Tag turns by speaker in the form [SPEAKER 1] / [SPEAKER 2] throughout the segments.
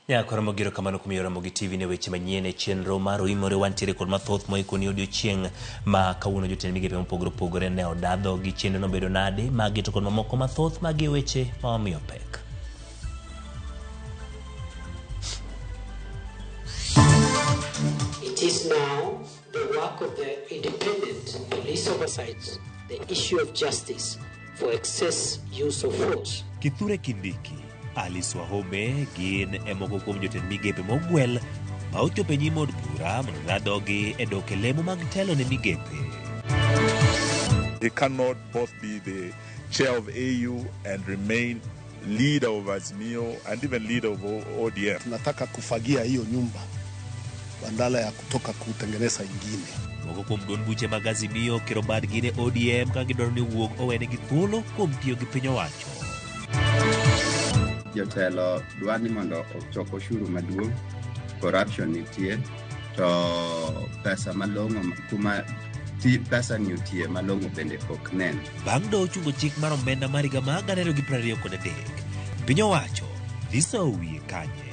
[SPEAKER 1] Nyakora mogiro kamano kuom Ramogi TV ne weche manyien e chenro mar Oimore wantiere kod mathoth moikoni odiochieng' ma kawuono jotend migepe mopogore opogore ne odadho gi chenro nobedo nade magi to kod mamoko mathoth magi e weche ma wamiyo pek.
[SPEAKER 2] It is now the work of the independent police oversight, the issue of justice for excess use of force.
[SPEAKER 1] Kithure Kindiki, Alice Wahome gin e moko kuom jotend migepe mogwel ma ochopo e nyim od bura mondo radhogi e dok e lemo mag telo ne migepe.
[SPEAKER 3] He cannot both be the chair of AU and remain leader of Azimio and even leader of ODM.
[SPEAKER 4] Tunataka kufagia hiyo nyumba badala ya kutoka kutengeneza ingine.
[SPEAKER 1] Moko kuom duond buche mag Azimio okero badgi ne ODM ka gidwaro ni owuog owenegi thuolo kuom tiyo gi piny owacho.
[SPEAKER 5] Jotelo dwa ni mondo ochok oshuru maduong', corruption nitie, to pesa malong'o kuma ti pesa ni otiye malong'o bende ok nen.
[SPEAKER 1] Bang' doho chungo chik mar omenda mar higa mar 2023, piny owacho dhi soyo wiye kanye?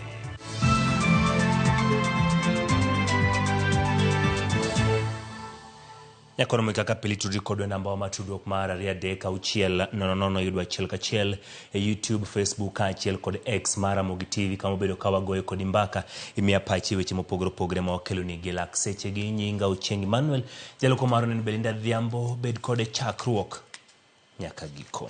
[SPEAKER 1] Nyakono kaka pile tudri kodwa e namba wa tudruok mar 2 3 6 0 0 yudo 1 1 e YouTube, Facebook kaachiel kod X mar Ramogi TV kama obedo ka wagoyo kodi mbaka imiya pachi weche mopogore opogore ma wakeloni gi lak seche gi nyinga Ochieng Emmanuel jaloko mar en Belinda Adhiambo bed kode chakruok nyaka giko.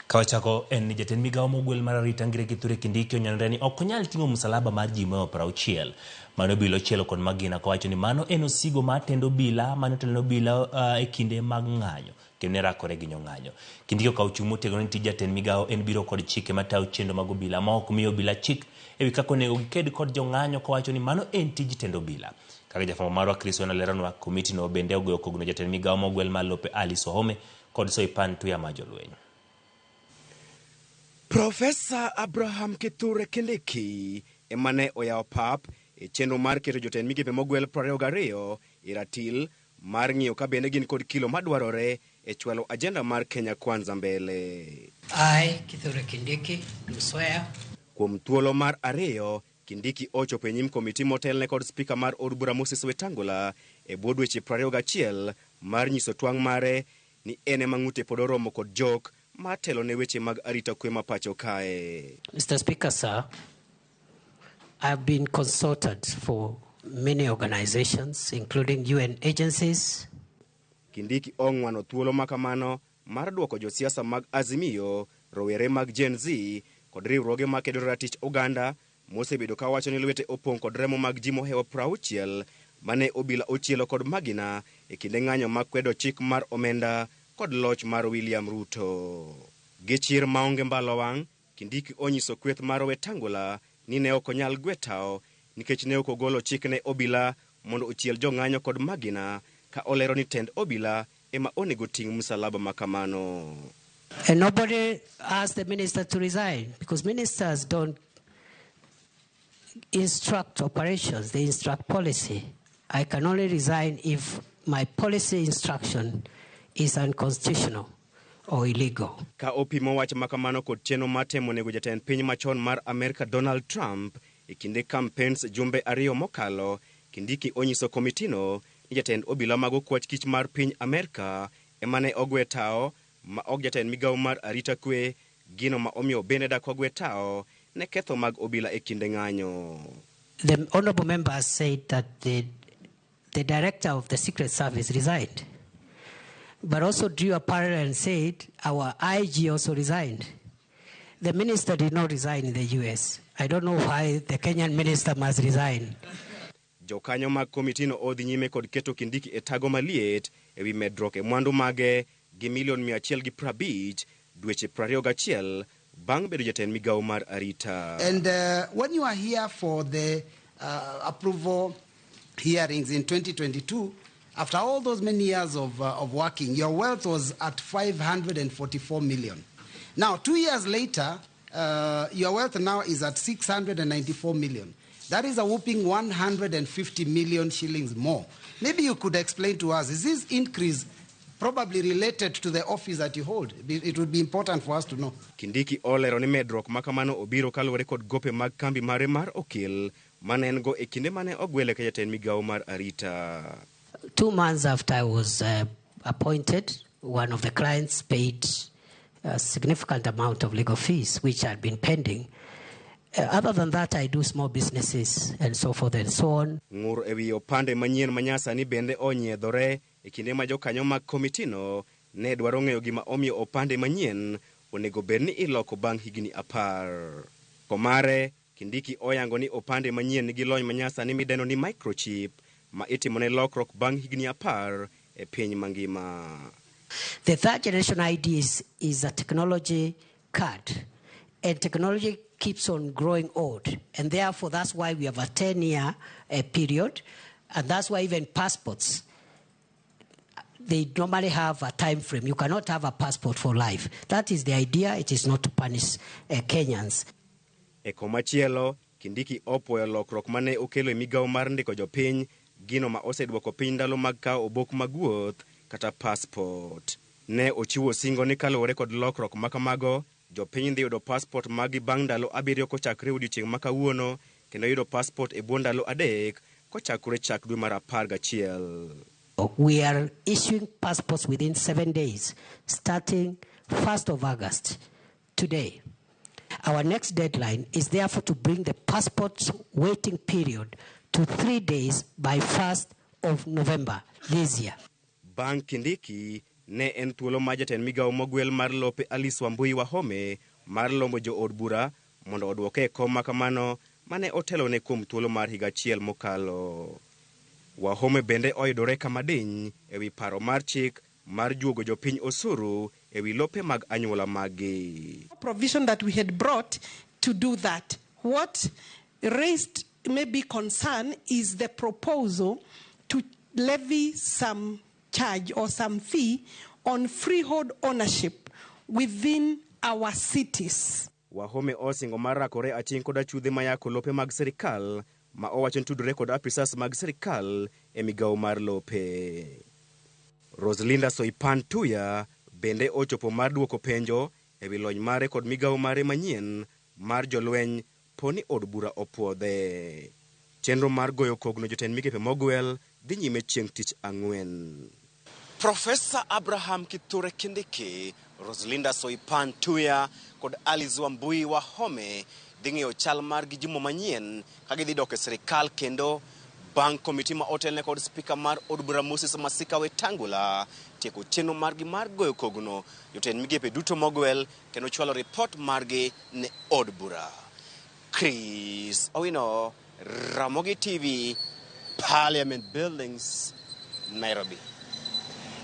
[SPEAKER 1] Kawachako en ni jatend migawo mogwel mar arita ngire Kithure Kindiki onyanore ni ok onyal ting'o msalaba mar ji moyo 60 mane obila ochielo kod magina kowacho ni mano en osigo mar tend obila mane otelo ne obila e kinde mag ng'anyo kendo ne rakore gi jong'anyo. Kindiki okawo chung' motegno ni tij jatend migawo en biro kod chike matayo chenro mag obila ma ok miyo obila chik ewi kaka onego giked kod jong'anyo kowacho ni mano en tij tend obila. Kaka jafwambo marwa Chris Wena leronwa, komiti no bende ogoyo kogno jatend migawo mogwel mar lope Alice Wahome kod Soipan Tuya ma jolweny.
[SPEAKER 6] Profesa Abraham Kithure Kindiki ema ne oyawo pap e chenro mar keto jotend migepe mogwel 22 e ratil mar ng'iyo ka bende gin kod kilo madwarore e chwalo ajenda mar Kenya Kwanza mbele.
[SPEAKER 2] I, Kithure Kindiki, do swear
[SPEAKER 6] Kuom thuolo mar ariyo, Kindiki ochopo e nyim komiti motelne kod spika mar od bura Moses Wetangula e bwo dweche 21 mar nyiso twang' mare ni en ema ng'ute pod oromo kod jok mar telo ne weche mag arita kwe ma pacho kae.
[SPEAKER 2] Mr. Speaker, sir, I've been consulted for many organizations, including UN agencies.
[SPEAKER 6] Kindiki ong'wano thuolo ma kamano mar duoko josiasa mag Azimio, rowere mag Gen Z kod riwruoge makedo ratich oganda mosebedo ka wacho ni lwete opong' kod remo mag ji mohewo 60 mane obila ochielo kod magina e kinde ng'anyo mag kwedo chik mar omenda kod loch mar William Ruto. Gi chir maonge mbalo wang', Kindiki onyiso kweth mar Wetangula ni ne ok onyal gwe tao nikech ne ok ogolo chik ne obila mondo ochiel jong'anyo kod magina ka olero ni tend obila ema onego ting' msalaba ma kamano.
[SPEAKER 2] And nobody asked the minister to resign because ministers don't instruct operations, they instruct policy. I can only resign if my policy instruction is unconstitutional or illegal.
[SPEAKER 6] Ka opimo wach ma kamano kod chenro mar temo nego jatend piny machon mar Amerka Donald Trump e kinde campaigns jumbe ariyo mokalo, Kindiki onyiso komitino ni jatend obila mag okwach kich mar piny Amerka ema ne ogwe tao ma ok jatend migawo mar arita kwe, gino ma omiyo bende dak ogwe tao ne ketho mag obila e kinde ng'anyo.
[SPEAKER 2] The honorable member said that the director of the Secret Service resigned, but also drew a parallel and said our IG also resigned. The minister did not resign in the US. I don't know why the Kenyan minister must resign.
[SPEAKER 6] Jokanyo mag komitino odhi nyime kod keto Kindiki e tago maliet ewi medruok e mwandu mage gi milion 150 dweche 21 bang' bedo jatend migawo mar arita.
[SPEAKER 7] And when you are here for the approval hearings in 2022, after all those many years of working, your wealth was at 544 million. Now, 2 years later, your wealth now is at 694 million. That is a whopping 150 million shillings more. Maybe you could explain to us, is this increase probably related to the office that you hold. It would be important for us to know.
[SPEAKER 6] Kindiki olero ni medruok ma kamano obiro kaluwore kod gope mag kambi mare mar okil mane en go e kinde mane ogwele ka jatend migawo mar arita.
[SPEAKER 2] 2 months after I was appointed, one of the clients paid a significant amount of legal fees, which had been pending. Other than that, I do small businesses and so forth and so on.
[SPEAKER 6] Ng'ur ewi opande manyien manyasani bende onyiedhore e kinde ma jokanyo mag komitino ne dwaro ng'eyo gima omiyo opande manyien onego bed ni iloko bang' higni 10. Komare, Kindiki oyango ni opande manyien nigi lony manyasani midendo ni microchip ma itimone lokruok bang' higni 10 e piny mangima.
[SPEAKER 2] The third generation ID is a technology card, and technology keeps on growing old. And therefore, that's why we have a 10 year period, and that's why even passports, they normally have a time frame. You cannot have a passport for life. That is the idea. It is not to punish Kenyans.
[SPEAKER 6] E komachielo, Kindiki opuoyo lokruok mane okelo e migawo mar ndiko jopiny, gino ma osedwoko piny ndalo mag kawo obok mag wuoth kata passport. Ne ochiwo singo ni kaluwore kod lokruok ma kamago, jopiny dhi yudo passport magi bang' ndalo 7 kochakre odiechieng' ma kawuono kendo yudo passport e bwo ndalo 3 kochakore chak dwe mar 11.
[SPEAKER 2] We are issuing passports within 7 days, starting 1st of August, today. Our next deadline is therefore to bring the passport waiting period to 3 days by 1st of November this year.
[SPEAKER 6] Bang' Kindiki ne en thuolo mar jatend migawo mogwel mar lope Alice Wambui Wahome mar lombo jood bura mondo odwoke e kom makamano mane otelone kuom thuolo mar higa achiel mokalo. Wahome bende oyudore kama diny ewi paro mar chik mar juogo jopiny osuru ewi lope mag anyuola maggi.
[SPEAKER 8] Provision that we had brought to do that. What raised maybe concern is the proposal to levy some charge or some fee on freehold ownership within our cities.
[SPEAKER 6] Wahome osingo mar rakore aching' kod achudhe mayako lope mag sirikal ma owacho ni tudore kod apisas mag sirikal e migawo mar lope. Roselinda Soipan Tuya bende ochopo mar duoko penjo ewi lony mare kod migawo mare manyien mar jolweny poni od bura opuodhe. Chenro mar goyo kogno jotend migepe mogwel dhi nyime chieng' tich ang'wen. Profesa Abraham Kithure Kindiki, Roselinda Soipan Tuya kod Alice Wambui Wahome dhi ng'eyo chal margi juma manyien ka gidhi dok e sirikal kendo bang' komiti ma otelne kod spika mar od bura Moses Masika Wetangula tieko chenro margi mar goyo kogno jotend migepe duto mogwel kendo chwalo ripot margi ne od bura. Chris Owino, Ramogi TV, Parliament Buildings, Nairobi.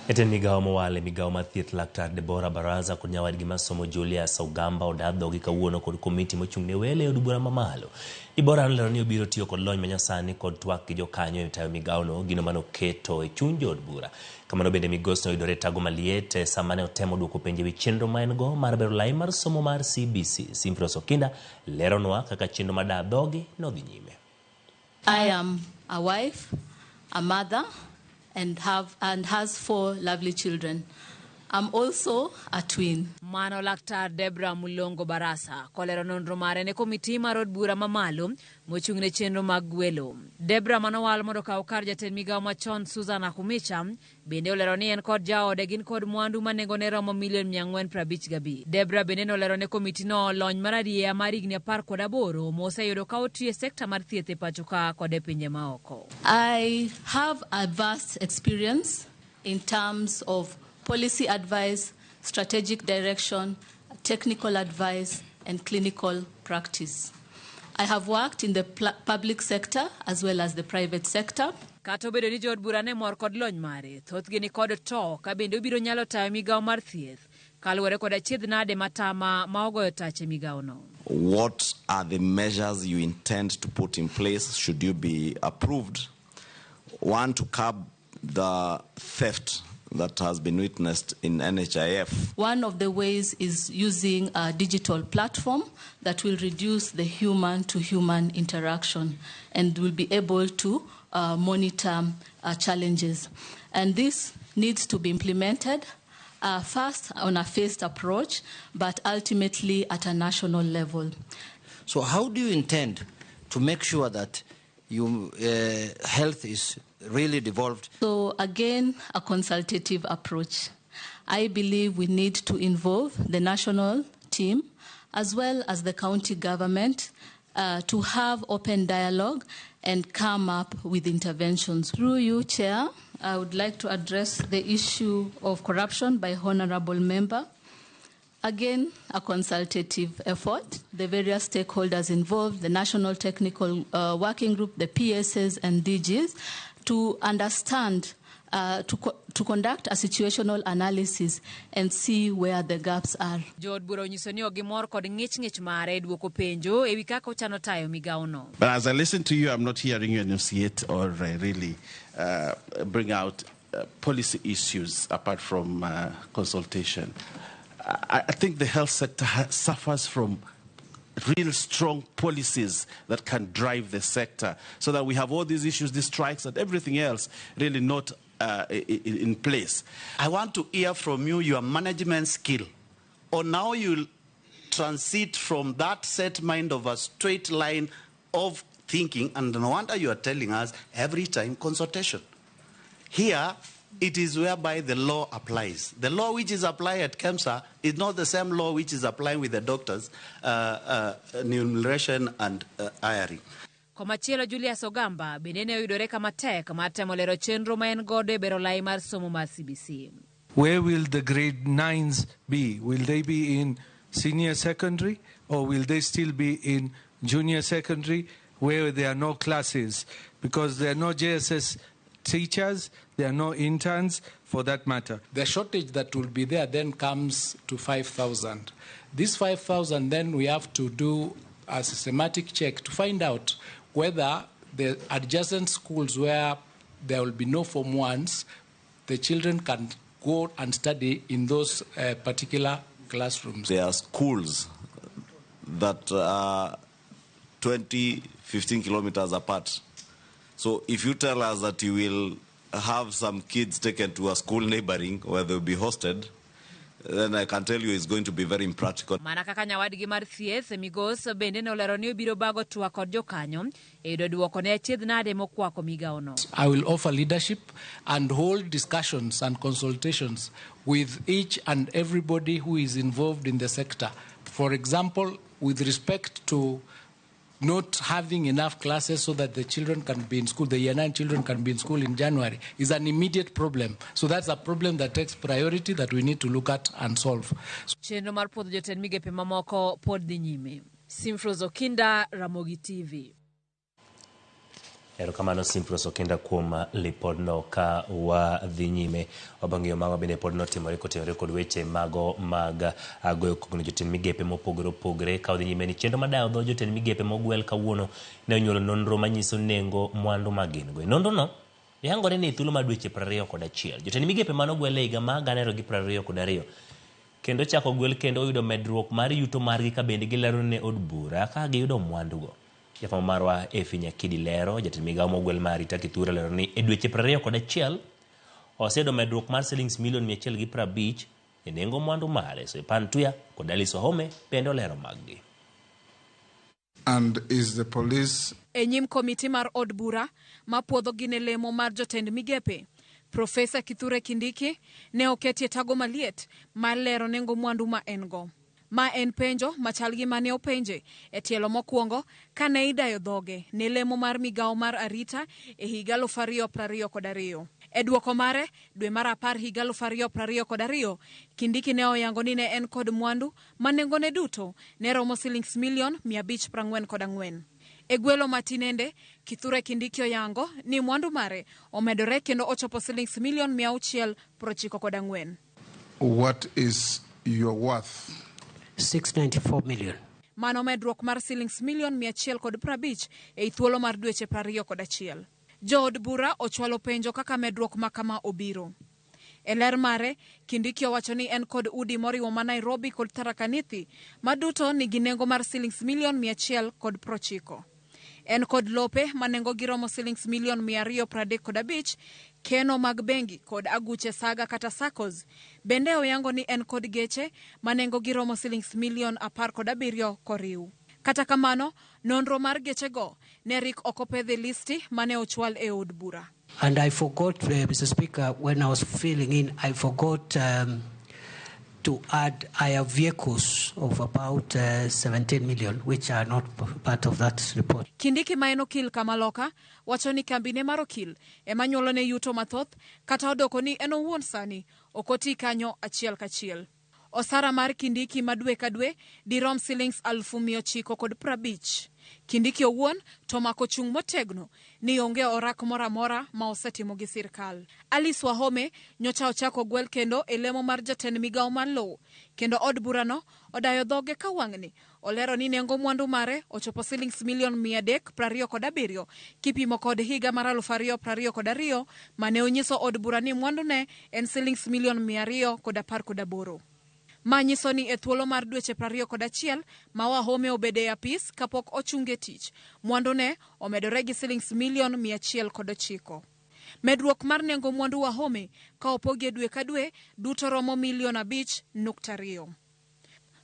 [SPEAKER 1] Jatend migawo mowal e migawo mar thieth Laktar Deborah Baraza kod nyawadgi masomo Julius Ogamba odak dhogi kawuono kod komiti mochung' ne welo e od bura mamalo. Deborah nolero ni obiro tiyo kod lony manyasani kod twak gi jokanyo e tayo migawono, gino manoketo e chuny jood bura. Kamano bende migosi noyudore e tago maliet e sama ne otemo duoko penjo ewi chenro ma en go mar bero lai mar somo mar CBC. Simfros Okinda leronwa kaka chenro mar daa dhogi nodhi nyime.
[SPEAKER 9] I am a wife, a mother, and has four lovely children. I'm also a twin.
[SPEAKER 10] Mano Laktar Debra Mulongo Barasa kolero nonro mare ne komiti mar od bura mamalo mochung' ne chenro mag gwelo. Debra manowal mondo okaw kar jatend migawo machon Susan Nakhumicha bende olero ni en kod jaode gin kod mwandu ma nengone romo milion 455. Debra bende nolero ne komitino lony mar arieya mar higni 18 moseyudo ka otiyo e sekta mar thieth e pacho ka kod e pinje maoko.
[SPEAKER 9] I have a vast experience in terms of policy advice, strategic direction, technical advice, and clinical practice. I have worked in the public sector as well as the private sector.
[SPEAKER 10] Kata obedo ni jood bura ne mor kod lony mare, thothgi ni kod to ka bende obiro nyalo tayo migawo mar thieth kaluwore kod achiedh nade matama ma ogoyo tach e migawono.
[SPEAKER 11] What are the measures you intend to put in place should you be approved? One, to curb the theft that has been witnessed in NHIF.
[SPEAKER 9] One of the ways is using a digital platform that will reduce the human to human interaction and will be able to monitor challenges. And this needs to be implemented first on a phased approach, but ultimately at a national level.
[SPEAKER 12] So how do you intend to make sure that your health is really devolved?
[SPEAKER 9] So again, a consultative approach. I believe we need to involve the national team as well as the county government to have open dialogue and come up with interventions. Through you, Chair, I would like to address the issue of corruption by Honorable Member. Again, a consultative effort. The various stakeholders involved, the National Technical Working Group, the PSs and DGs, to understand, to conduct a situational analysis and see where the gaps are.
[SPEAKER 10] Jood bura onyiso ni ok gimor kod ng'ich ng'ich mare e duoko penjo ewi kaka ochano tayo migawono.
[SPEAKER 13] But as I listen to you, I'm not hearing you enunciate or really bring out policy issues apart from consultation. I think the health sector suffers from real strong policies that can drive the sector, so that we have all these issues, these strikes and everything else really not in place.
[SPEAKER 14] I want to hear from you your management skill, or now you'll transit from that set mind of a straight line of thinking, and no wonder you are telling us every time consultation. Here, it is whereby the law applies. The law which is applied at KEMSA is not the same law which is applying with the doctors, remuneration and hiring.
[SPEAKER 10] Komachielo Julius Ogamba bende ne oyudore kama tek mar temo lero chenro ma en godo e bero lai mar somo mar CBC.
[SPEAKER 15] Where will the grade 9s be? Will they be in senior secondary or will they still be in junior secondary where there are no classes? Because there are no JSS teachers, there are no interns for that matter.
[SPEAKER 16] The shortage that will be there then comes to 5,000. This 5,000 then we have to do a systematic check to find out whether the adjacent schools where there will be no Form 1s, the children can go and study in those particular classrooms.
[SPEAKER 11] There are schools that are 20, 15 kilometers apart. So if you tell us that you will have some kids taken to a school neighboring where they'll be hosted, then I can tell you it's going to be very impractical.
[SPEAKER 10] Mana kaka nyawadgi mar thieth, Migos bende ne olero ni obiro bago twak kod jokanyo e yudo duoko ne achiedh nade mokwako migawono.
[SPEAKER 16] I will offer leadership and hold discussions and consultations with each and everybody who is involved in the sector. For example, with respect to not having enough classes so that the children can be in school, the year 9 children can be in school in January, is an immediate problem. So that's a problem that takes priority that we need to look at and solve.
[SPEAKER 10] Chenro mar puodho jotend migepe mamoko pod dhi nyime. Simfros Okinda, Ramogi TV.
[SPEAKER 1] Erokamano Simfros Okinda kuom lipodno ka wadhi nyime. Wabang'iyo mago bende pod notimore kotenore kod weche mago mag goyo koko ne jotend migepe mopogore opogore. Ka wadhi nyime ni chenro madayo dho jotend migepe mogwel kawuono ne onyuolo nonro manyiso nengo mwandu ma gin go. E nonrono yangore ni e thuolo mar dweche 21 jotend migepe manogwel e higa mar 2022 kendo chako gwel kendo oyudo medruok mar yuto margi ka bende gilero ne od bura ka giyudo mwandugo. Jafwambo marwa Effie Nyakidi lero jatend migawo mogwel mar Rita Kithure lero ni e dweche 21 oseyudo medruok mar silings milion 150 e nengo mwandu mare. Soipan Tuya kod Alice Wahome bende olero maggi.
[SPEAKER 17] And is the police
[SPEAKER 18] E nyim komiti mar od bura mapuodho gine lemo mar jotend migepe, Profesa Kithure Kindiki ne oketie tago maliet mar lero nengo mwandu ma en go. Ma en penjo machal gi mane openje e tielo mokwongo kane idayo dhoge ne lemo mar migawo mar arita e higa 2022. E duoko mare dwe mar 10 higa 2022, Kindiki ne oyango ni ne en kod mwandu ma nengone duto ne romo silings milion 544. E gwelo matinende, Kithure Kindiki oyango ni mwandu mare omedore kendo ochopo silings milion 694.
[SPEAKER 17] What is your worth?
[SPEAKER 2] 694 million.
[SPEAKER 18] Mano medruok mar silings milion 150 ei thuolo mar dweche 21. Jood bura ochwalo penjo kaka medruok ma kama obiro. E ler mare, Kindiki owacho ni en kod udi moriwo ma Nairobi kod Tharaka Nithi ma duto nigi nengo mar silings milion 190. En kod lope ma nengogi romo silings milion 235, keno mag bengi kod aguche saga kata SACCOs. Bende oyango ni en kod geche ma nengogi romo silings milion 17 koriw. Kata kamano, nonro mar gechego ne rik ok opedh e listi mane ochwal e od bura.
[SPEAKER 2] And I forgot, Mr. Speaker, when I was filling in, I forgot to add I have vehicles of about 17 million, which are not part of that report.
[SPEAKER 18] Kindiki ma en okil Kamaloka wacho ni kambine mar okil ema nyuolone yuto mathoth kata odoko ni en owuon sani ok oti kanyo achiel kachiel. Osara mar Kindiki ma dwe ka dwe dirom silings 950,000. Kindiki owuon to mako chung' motegno ni onge orak moro amora ma osetimo gi sirkal. Alice Wahome nyocha ochako gwel kendo e lemo mar jatend migawo mar lowo kendo od burano odayo dhoge ka wang'ni olero ni nengo mwandu mare ochopo silings milion 327 kipimo kod higa mar 2022 mane onyiso od bura ni mwandune en silings milion 218. Ma nyiso ni e thuolo mar dweche 21 ma Wahome obede e apis kapok ochunge tich, mwandune omedore gi silings milion 109. Medruok mar nengo mwandu Wahome ka opogi e dwe ka dwe duto romo milion 5.2.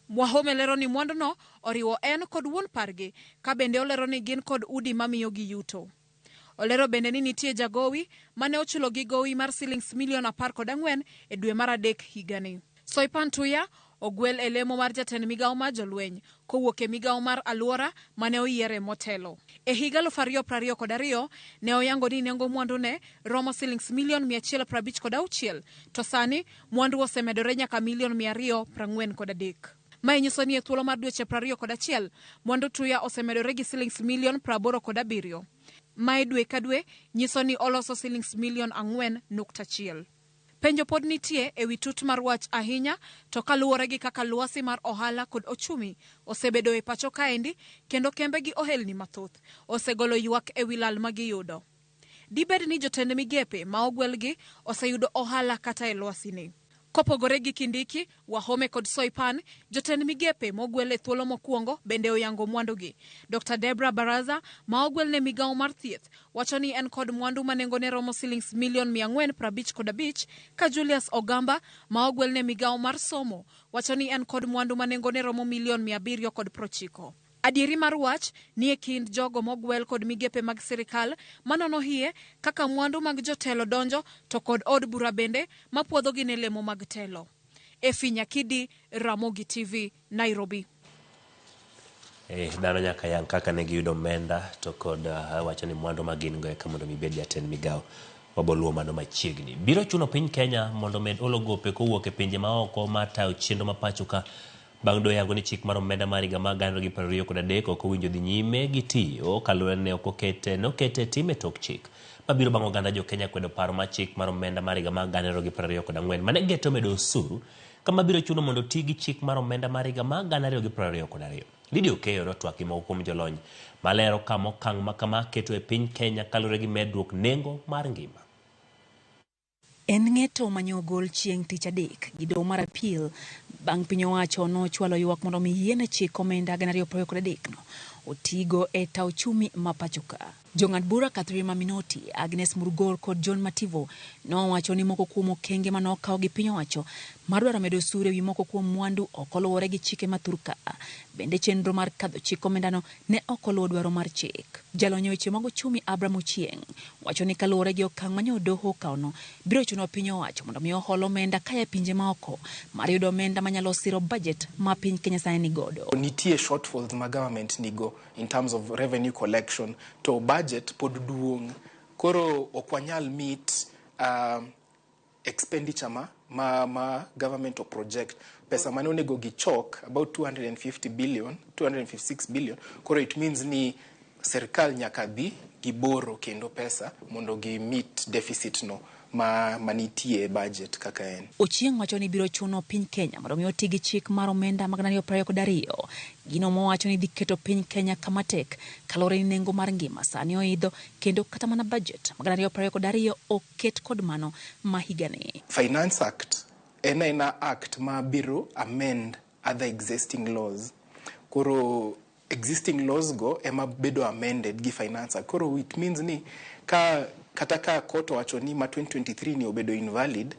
[SPEAKER 18] Wahome lero ni mwanduno oriwo en kod wuon pargi ka bende olero ni gin kod udi mamiyogi yuto. Olero bende ni nitie jagowi mane ochulo gi gowi mar silings milion 14 e dwe mar 3 higani. Soipan Tuya ogwel e lemo mar jatend migawo mar jolweny kowuok e migawo mar alwora mane oyiere motelo. E higa 2022 ne oyango ni nengo mwandune romo silings milion 156 to sani mwandu osemedore nyaka milion 243. Mae nyiso ni e thuolo mar dweche 21 mwandu Tuya osemedore gi silings milion 87. Mae dwe ka dwe nyiso ni oloso silings milion 4.1. Penjo pod nitie ewi tut mar wach ahinya to kaluwore gi kaka lwasi mar ohala kod ochumi osebedo e pacho kaendi kendo kembe gi ohelni mathoth osegolo ywak ewi lal ma giyudo. Dibed ni jotend migepe ma ogwelgi oseyudo ohala kata e lwasini. Kopogore gi Kindiki, Wahome kod Soipan, jotend migepe mogwel e thuolo mokwongo bende oyango mwandugi. Dr. Debra Baraza ma ogwel ne migawo mar thieth wacho ni en kod mwandu ma nengone romo silings milion 455 ka Julius Ogamba ma ogwel ne migawo mar somo wacho ni en kod mwandu ma nengone romo milion 790. Adieri mar wach ni e kind jogo mogwel kod migepe mag sirikal manono hie kaka mwandu mag jotelo donjo to kod od bura bende mapuodhogi ne lemo mag telo. Efi Nyakidi, Ramogi TV, Nairobi.
[SPEAKER 1] Dhano nyaka yang kaka ne giyudo omenda to kod wacho ni mwandu ma gin go eka mondo gibed jatend migawo. Waboluo mano machiegni. Biro chuno piny Kenya mondo med olo gope kowuok e pinje maoko mar tayo chenro ma pacho ka bang' doyo yango ni chik mar omenda mar higa mar 2023 ok owinjo dhi nyime gi tiyo kaluwore ni nokete tim e tok chik. Mabiro bang' oganda jo Kenya kwedo paro mar chik mar omenda mar higa mar 2024 mane geto medo osuru kama biro chuno mondo ti gi chik mar omenda mar higa mar 2022. Lydia Okeyo notwak gi moko kuom jolony malero kama okang' ma kama keto e piny Kenya kaluwore gi medruok nengo mar ngima.
[SPEAKER 19] En ng'eto mane ogol chieng' tich adek gi doho mar appeal bang' piny owacho nochwalo ywak mondo mi yiene chik omenda 2023 no otigo e ta ochumi ma pacho ka. Jong'ad bura Catherine Maminoti, Agnes Murgor kod John Mativo nowacho ni moko kuom okenge mane okaw gi piny owacho mar dwaro medo osuru ewi moko kuom mwandu ok oluwore gi chike ma thurka. Bende chenro mar kadho chik omendano ne ok oluwo dwaro mar chik. Jalony e weche mag ochumi Abraham Ochieng wacho ni kaluwore gi okang' mane doho okawono, biro chuno piny owacho mondo mi ohol omenda kaya e pinje maoko mar yudo omenda manyalo siro budget ma piny Kenya sani nigodo.
[SPEAKER 20] Nitie shortfalls ma government nigo in terms of revenue collection to budget pod duong', koro ok wanyal meet expenditure ma government o project pesa mane onego gichok about 250 billion 256 billion. Koro it means ni serikal nyaka dhi giboro kendo pesa mondo gi meet deficit no ma manitie e budget kaka en.
[SPEAKER 19] Ochieng wacho ni biro chuno piny Kenya mondo mi oti gi chik mar omenda mag 2022. Gino mowacho ni dhi keto piny Kenya kama tek kaluwore ni nengo mar ngima sani oidho kendo kata mana budget mag 2022 oket kod mano ma higani.
[SPEAKER 20] Finance Act en aina act ma biro amend other existing laws. Koro Existing laws go ema bedo amended gi Finance Act. Koro it means ni ka kata ka court owacho ni ma 2023 ni obedo invalid,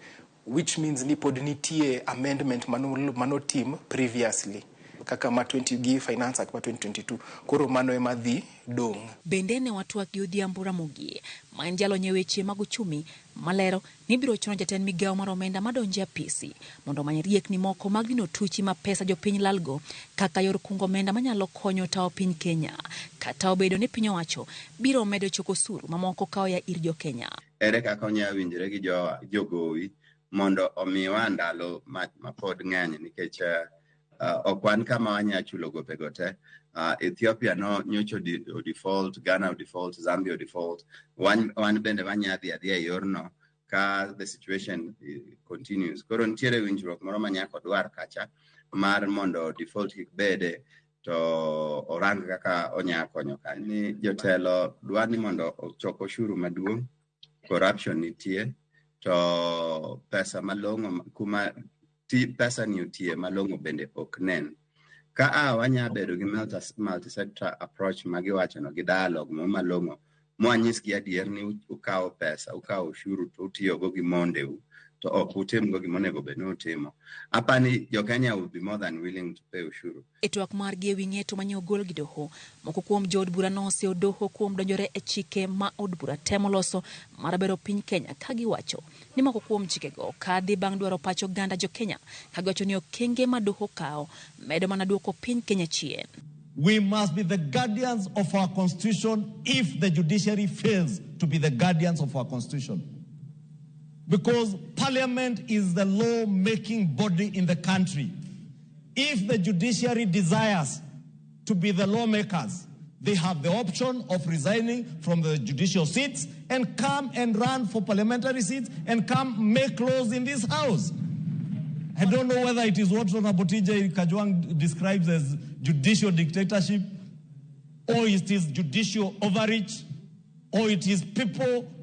[SPEAKER 20] which means ni pod nitie amendment manotim previously kaka ma 20 gi Finance Act ma 2022, koro mano ema dhi dong'.
[SPEAKER 19] Bende ne watwak gi Odhiambo Ramogi, ma en jalony e weche mag uchumi, malero ni biro chuno jatend migawo mar omenda madonjo e apisi mondo omany riekni moko mag dino tuchi ma pesa jopiny lalgo kaka yor kungo omenda manyalo konyo tawo piny Kenya, kata obedo ni piny owacho biro medo choko osuru mamoko ka oya ir jo Kenya.
[SPEAKER 5] Ere kaka onya winjore gi jogowi mondo omiwa ndalo ma pod ng'eny nikech ok wan kama wanya chulo gopego te. Ethiopia no nyocha o default, Ghana o default, Zambia o default. Wan bende wanya dhi adhiya e yorno ka the situation continues. Koro nitiere winjruok moro ma nyaka odwar kacha mar mondo default kik bede to orang kaka onya konyo kanyo. Ni jotelo dwa ni mondo ochok oshuru maduong', corruption nitie, to pesa malong'o kuma pesa ni otiye malong'o bende ok nen. Ka a wanya bedo gi multi-sector approach ma giwachono gi dialogue mo malong'o mwanyisgi adier ni ukawo pesa, ukawo ushuru to utiyogo gi mondeu to ok utimgo gima onego bed ni utimo. Apani jo Kenya will be more than willing to pay ushuru.
[SPEAKER 19] E twak margi ewi ng'eto manye ogol gi doho, moko kuom jood bura nosiewo doho kuom donjore e chike ma od bura temo loso mar bero piny Kenya, ka giwacho ni moko kuom chikego kadhi bang' dwaro pach oganda jo Kenya, ka giwacho ni okenge ma doho kawo medo mana duoko piny Kenya chien.
[SPEAKER 21] We must be the guardians of our constitution if the judiciary fails to be the guardians of our constitution. Because parliament is the law-making body in the country. If the judiciary desires to be the lawmakers, they have the option of resigning from the judicial seats and come and run for parliamentary seats and come make laws in this house. I don't know whether it is what Honorable TJ Kajwang describes as judicial dictatorship, or it is judicial overreach, or it is people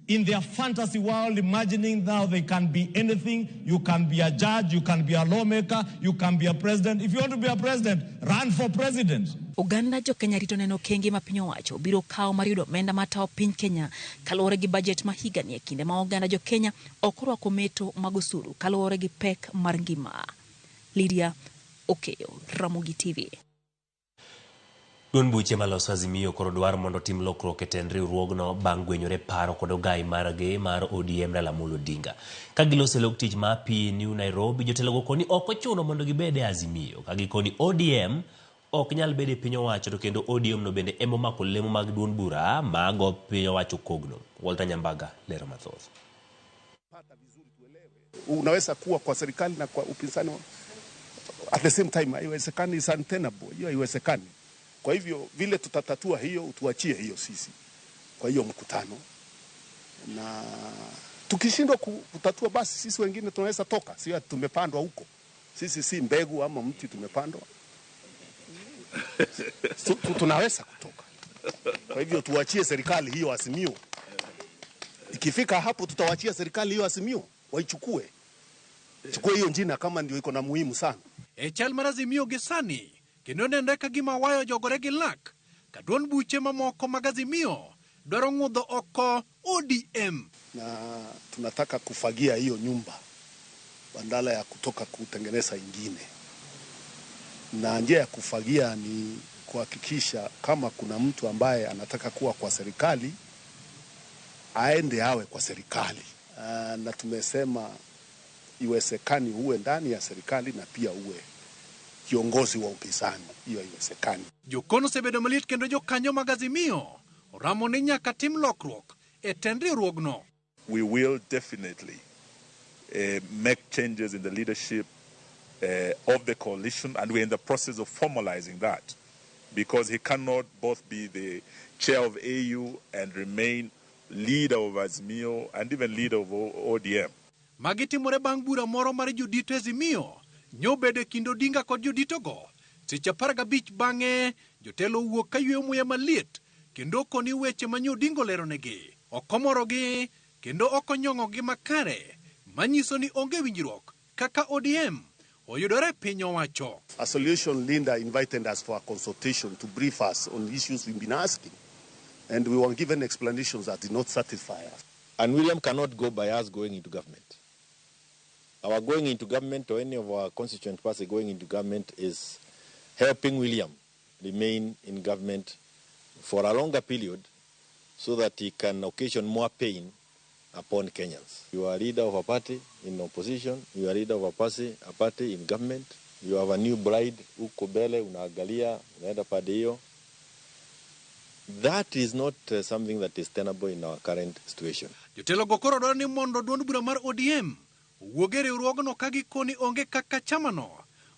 [SPEAKER 21] in their fantasy world imagining now they can be anything. You can be a judge, you can be a lawmaker, you can be a president. If you want to be a president, run for president.
[SPEAKER 19] Oganda jo Kenya rito neno okenge ma piny owacho biro kawo mar yudo omenda mar tawo piny Kenya kaluwore gi bajet ma higani, e kinde ma oganda jo Kenya ok orwako meto mag osuru kaluwore gi pek mar ngima. Lydia Okeyo, Ramogi TV.
[SPEAKER 1] Duond buche maloso Azimio koro dwaro mondo otim lokruok e tend riwruogno bang' gwenyore paro kod ogai margi mar ODM Raila Amolo Odinga. Ka giloso e log tich mar PNU Nairobi, jotelogo koni ok ochuno mondo gibed e Azimio. Ka gikoni ODM ok nyal bedo e piny owacho, to kendo ODM no bende ema omako lemo mag duond bura mago piny owacho kogno. Walter Nyambaga lero mathoth.
[SPEAKER 4] Unaweza kuwa kwa serikali na kwa upinzani at the same time, haiwezekani, is untenable. Hiyo haiwezekani. Kwa hivyo vile tutatatua hiyo, utuachie hiyo sisi kwa hiyo mkutano, na tukishindwa kutatua, basi sisi wengine tunaweza toka, sio ati tumepandwa huko. Sisi si mbegu ama mti tumepandwa, tunaweza kutoka. Kwa hivyo tuachie serikali hiyo Azimio. Ikifika hapo, tutawachia serikali hiyo Azimio waichukue, chukue hiyo jina kama ndio iko na muhimu sana.
[SPEAKER 22] E chal mar Azimio gi sani kendo nenre ka gima wayo jogore gi lak ka duond buche mamoko mag Azimio dwaro ng'udho oko ODM.
[SPEAKER 4] Na tunataka kufagia hiyo nyumba badala ya kutoka kutengeneza ingine, na njia ya kufagia ni kuhakikisha kama kuna mtu ambaye anataka kuwa kwa serikali aende awe kwa serikali. Na tumesema iwezekani uwe ndani ya serikali na pia uwe kiongozi wa upinzani, hiyo haiwezekani.
[SPEAKER 22] Jokono osebedo malit kendo jokanyo mag Azimio oramo ni nyaka tim lokruok e tend riwruogno.
[SPEAKER 3] We will definitely make changes in the leadership of the coalition, and we're in the process of formalizing that, because he cannot both be the chair of AU and remain leader of Azimio and even leader of ODM.
[SPEAKER 22] Magi timore bang' bura moro mar jodito Azimio nyobedo e kind Odinga kod joditogo. Seche 15 bang'e jotelo owuok ka yweyo muya maliet kendo koni weche ma nyo Odinga oleronegi ok omorogi kendo ok onyong'ogi makare, manyiso ni onge winjruok kaka ODM. oyudore e piny owacho.
[SPEAKER 4] A solution Linda invited us for a consultation to brief us on issues we've been asking. And we were given explanations that did not satisfy us.
[SPEAKER 7] And William cannot go by us going into government. Our going into government or any of our constituent parties going into government is helping William remain in government for a longer period so that he can occasion more pain upon Kenyans. You are leader of a party in opposition, you are leader of a party in government, you have a new bride, uko mbele, unaangalia, unaenda pande hiyo. That is not something that is tenable in our current situation.
[SPEAKER 22] Jotelo go koro dwaro ni mondo duond bura mar ODM owuog e riwruogno ka gikoni onge kaka chamano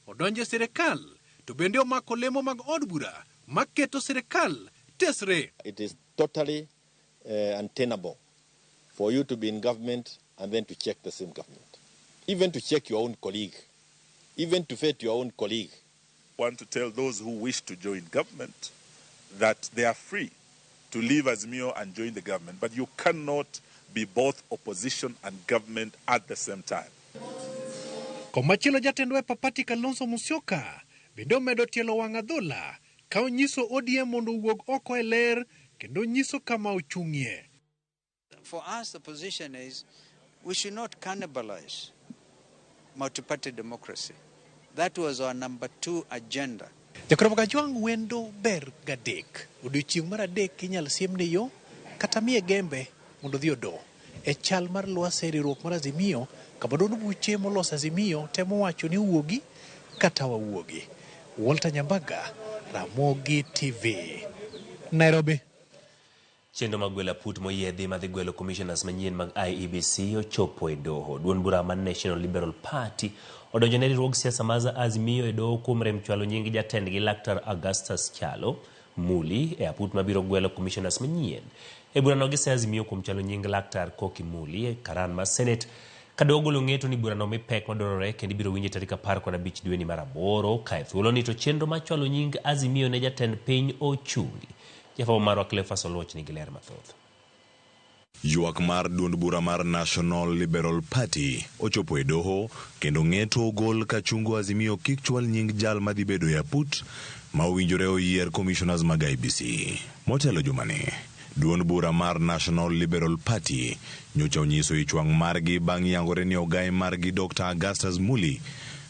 [SPEAKER 22] odonjo e sirikal to bende omako lemo mag od bura maketo sirikal tesre.
[SPEAKER 7] It is totally untenable for you to be in government and then to check the same government. Even to check your own colleague. Even to vet your own colleague.
[SPEAKER 3] I want to tell those who wish to join government that they are free to leave Azimio and join the government, but you cannot be both opposition and government at the same time.
[SPEAKER 22] Komachielo jatend Wiper Party Kalonzo Musyoka bende omedo tielo wang' adhola ka onyiso ODM mondo owuog oko e ler kendo nyiso kama ochung'ie.
[SPEAKER 8] For us, the position is we should not cannibalize multi-party democracy. That was our number 2 agenda.
[SPEAKER 22] Jakromo Kajwang' wendo ber gadek. Odiochieng' mar adek inyal siemne yo kata miye gembe mondo odhi odo. E chal mar lwasi e riwruok mar Azimio, kama duond buche molos Azimio temo wacho ni wuogi kata wawuogi. Walter Nyambaga, Ramogi TV, Nairobi.
[SPEAKER 1] Chenro mag gwelo aput moyiedhi madhi gwelo commissioners manyien mag IEBC ochopo e doho. Duond bura mar National Liberal Party odonjo ne riwruog siasa mar Azimio e doho kuom rem chwalo nying jatendgi Laktar Augustus Kyalo Muli e aput mabiro gwelo commissioners manyien. E burano giseyo Azimio kuom chwalo nying Laktar Koki Muli e karan mar Senate. Ka doho ogolo ng'eto ni burano mi pek madwarore kendo ibiro winje tarik 15 dweni mar 8. Kae thuoloni to chenro mar chwalo nying Azimio ne jatend piny ochungi. Jafwambo marwa Cleophas Oluoch nigi ler mathoth.
[SPEAKER 23] Ywak mar duond bura mar National Liberal Party ochopo e doho kendo ng'eto ogol kachungo Azimio kik chwal nying jal madhi bedo e aput ma owinjore oyier commissioners mag IEBC. Motelo jumani, duond bura mar National Liberal Party nyocha onyiso ich wang' margi bang' yangore ni ogaye margi Dr. Augustus Muli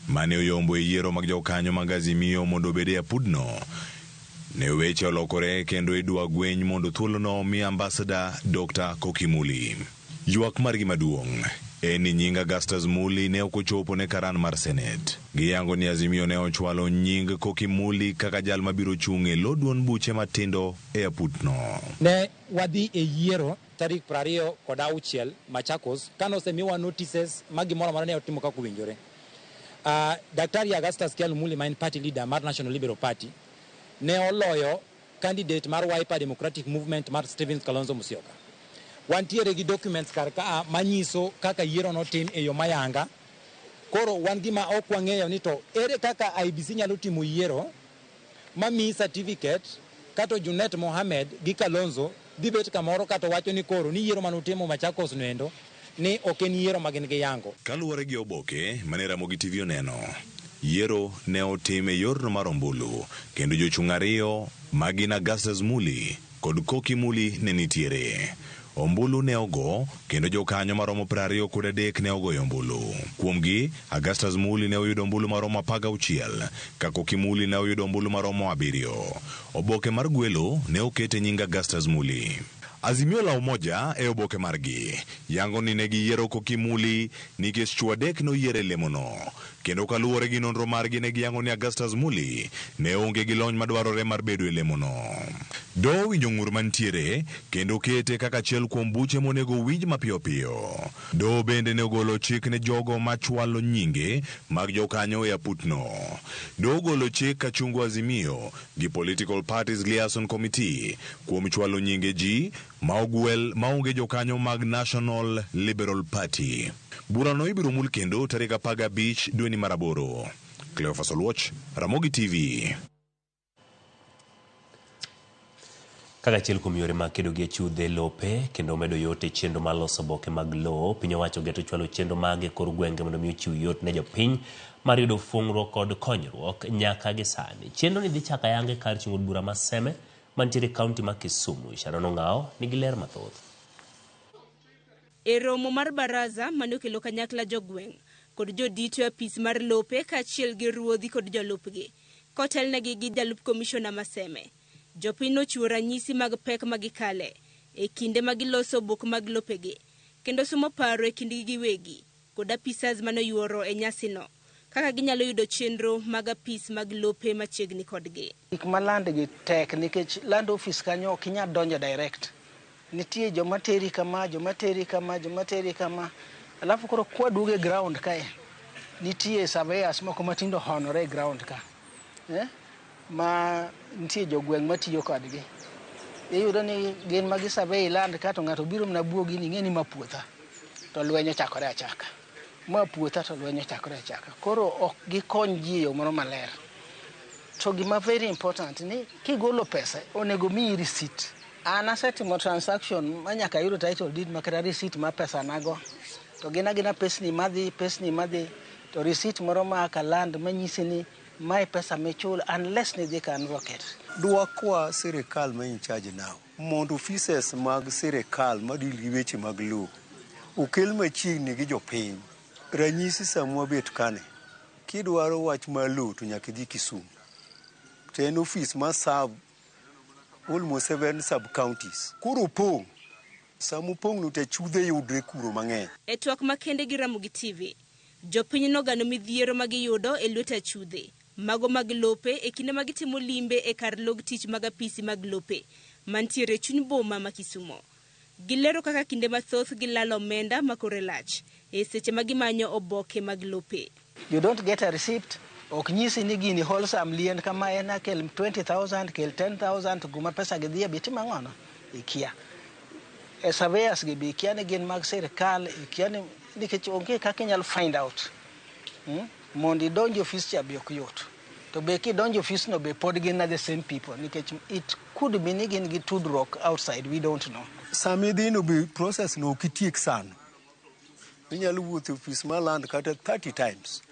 [SPEAKER 23] mane oyombo e yiero mag jokanyo mag Azimio mondo obed e apudno. Ne weche olokore kendo idwa gweny mondo thuolono omi ambassador Dr. Koki Muli. Ywak margi maduong' en ni nying Augustus Muli ne ok ochopo ne karan mar Senate. Giyango ni Azimio ne ochwalo nying Koki Muli kaka jal mabiro chung' e lo duond buche matindo e aputno.
[SPEAKER 24] Ne wadhi e yiero tarik 26 Machakos kane osemiwa notices ma gimoro amora ne otimo kaka owinjore. Daktari Augustus Kyalo Muli ma en party leader mar National Liberal Party ne oloyo candidate mar Wiper Democratic Movement mar Stephen Kalonzo Musyoka. Wantiere gi documents kar ka manyiso kaka yiero notim e yo mayanga. Koro wan gima ok wang'eyo ni to ere kaka IEBC nyalo timo yiero mamiyi certificate kato Junet Mohamed gi Kalonzo dhi bet kamoro kato wacho ni koro ni yiero manutimo Machakos noendo ni ok en yiero ma gin giyango.
[SPEAKER 23] Kaluwore gi oboke mane Ramogi TV oneno, yiero ne otim e yorno mar ombulu kendo jochung' ariyo ma gin Augustus Muli kod Koki Muli ne nitiere. Ombulu ne ogo kendo jokanyo maromo 23 ne ogoyo ombulu. Kuomgi, Augustus Muli ne oyudo ombulu maromo 16, ka Koki Muli ne oyudo ombulu maromo 7. Oboke mar gwelo ne oket e nying Augustus Muli. Azimio la Umoja e oboke margi yango ni ne giyiero Koki Muli nikech chwo adek noyier e lemono. Kendo kaluwore gi nonro margi ne giyango ni Augustus Muli ne onge gi lony madwarore mar bedo e lemono. Doho owinjo ng'ur mantiere kendo kete kaka achiel kuom buche monego owinj mapiyo piyo. Doho bende ne ogolo chik ne jogo machwalo nyinge mag jokanyo e aputno. Doho ogolo chik kachungo Azimio gi Political Parties Liaison Committee kuom chwalo nyinge ji ma ogwel maonge jokanyo mag National Liberal Party. Burano ibiro mul kendo tarik 15 dweni mar 8. Cleophas Oluoch, Ramogi TV.
[SPEAKER 1] Kaka achiel kuom yore mag kedo gi achudhe lope kendo medo yot e chenro mar loso oboke mag lowo, piny owacho ogeto chwalo chenro mage e kor gwenge mondo mi ochiw yot ne jopiny mar yudo fuong'ruok kod konyruok nyaka gi sani. Chenro ni dhi chako ayanga e kar chung' od bura ma Seme mantiere e kaunti ma Kisumu. Sharon Ong'awo nigi ler mathoth.
[SPEAKER 6] E romo mar baraza mane okelo kanyakla jogweng' kod jodito e apis mar lope kaachiel gi ruodhi kod jolupgi, kotelnegi gi jalup komishona ma Seme, jopiny nochiwo ranyisi mag pek ma gikale e kinde ma giloso obok mag lopegi kendo somo paro e kindgi giwegi kod apisas mane oyuoro e nyasino kaka ginyalo yudo chenro mag apis mag lope machiegni kodgi.
[SPEAKER 9] Gik ma land gi tek nikech land office kanyo ok inyal donjo direct. Nitie joma teri kama, joma teri kama, joma teri kama. Alafu koro kwaduogo e ground kae, nitie surveyors moko matindo honore e ground ka. Ma nitie jogweng' matiyo kodgi. Iyudo ni gin ma gi survey land ka to ng'ato biro mana buogi ni ing'e ni ma puotha to lweny ochakore achaka. Ma puotha to lweny ochakore achaka. Koro ok gikony ji e yo moro maler. To gima very important ni kigolo pesa onego miyi receipt. An asetimo transaction ma nyaka ayudo title deed makata receipt mar pesa nago. To gin agina pesni madhi, pesni madhi, to receipt moro ma ka land manyisi ni mae pesa michulo unless ni dhi ka advocate.
[SPEAKER 12] Dwakwa sirikal ma in charge now mondo offices mag sirikal ma deal gi weche mag lowo okel machiegni gi jopiny. Ranyisi sama wabet kane, kidwaro wach mar lowo to nyaka idhi Kisumu. To en office ma serve almost 7 sub-counties. Koro opong', sama opong' no to achudhe yudre kuro mang'eny.
[SPEAKER 6] E twak makende gi Ramogi TV, jopiny nogano midhiero ma giyudo e lwet achudhe mago mag lope e kinde ma gitimo limbe e kar log tich mag apisi mag lope mantiere e chuny boma ma Kisumo. Gilero kaka kinde mathoth gilalo omenda ma kore lach e seche ma gimanyo oboke mag lope.
[SPEAKER 9] You don't get a receipt, ok nyisi ni gini wholesome lien kama en kel 20,000, kel 10,000, to kuma pesa gi dhiye be itimo ang'ono? Ikia. E surveyors gi be ikia ni gin mag sirikal, ikia ni nikech onge kaka inyalo find out. Mondo idonj e ofis cha be ok yot. To be kidonjo e ofis no be pod gin the same people nikech it could be ni gin gi tudruok outside, we don't know.
[SPEAKER 12] Sama idhi no be process no ok itiek sano. Inyalo wuotho e ofis mar land kata 30 times.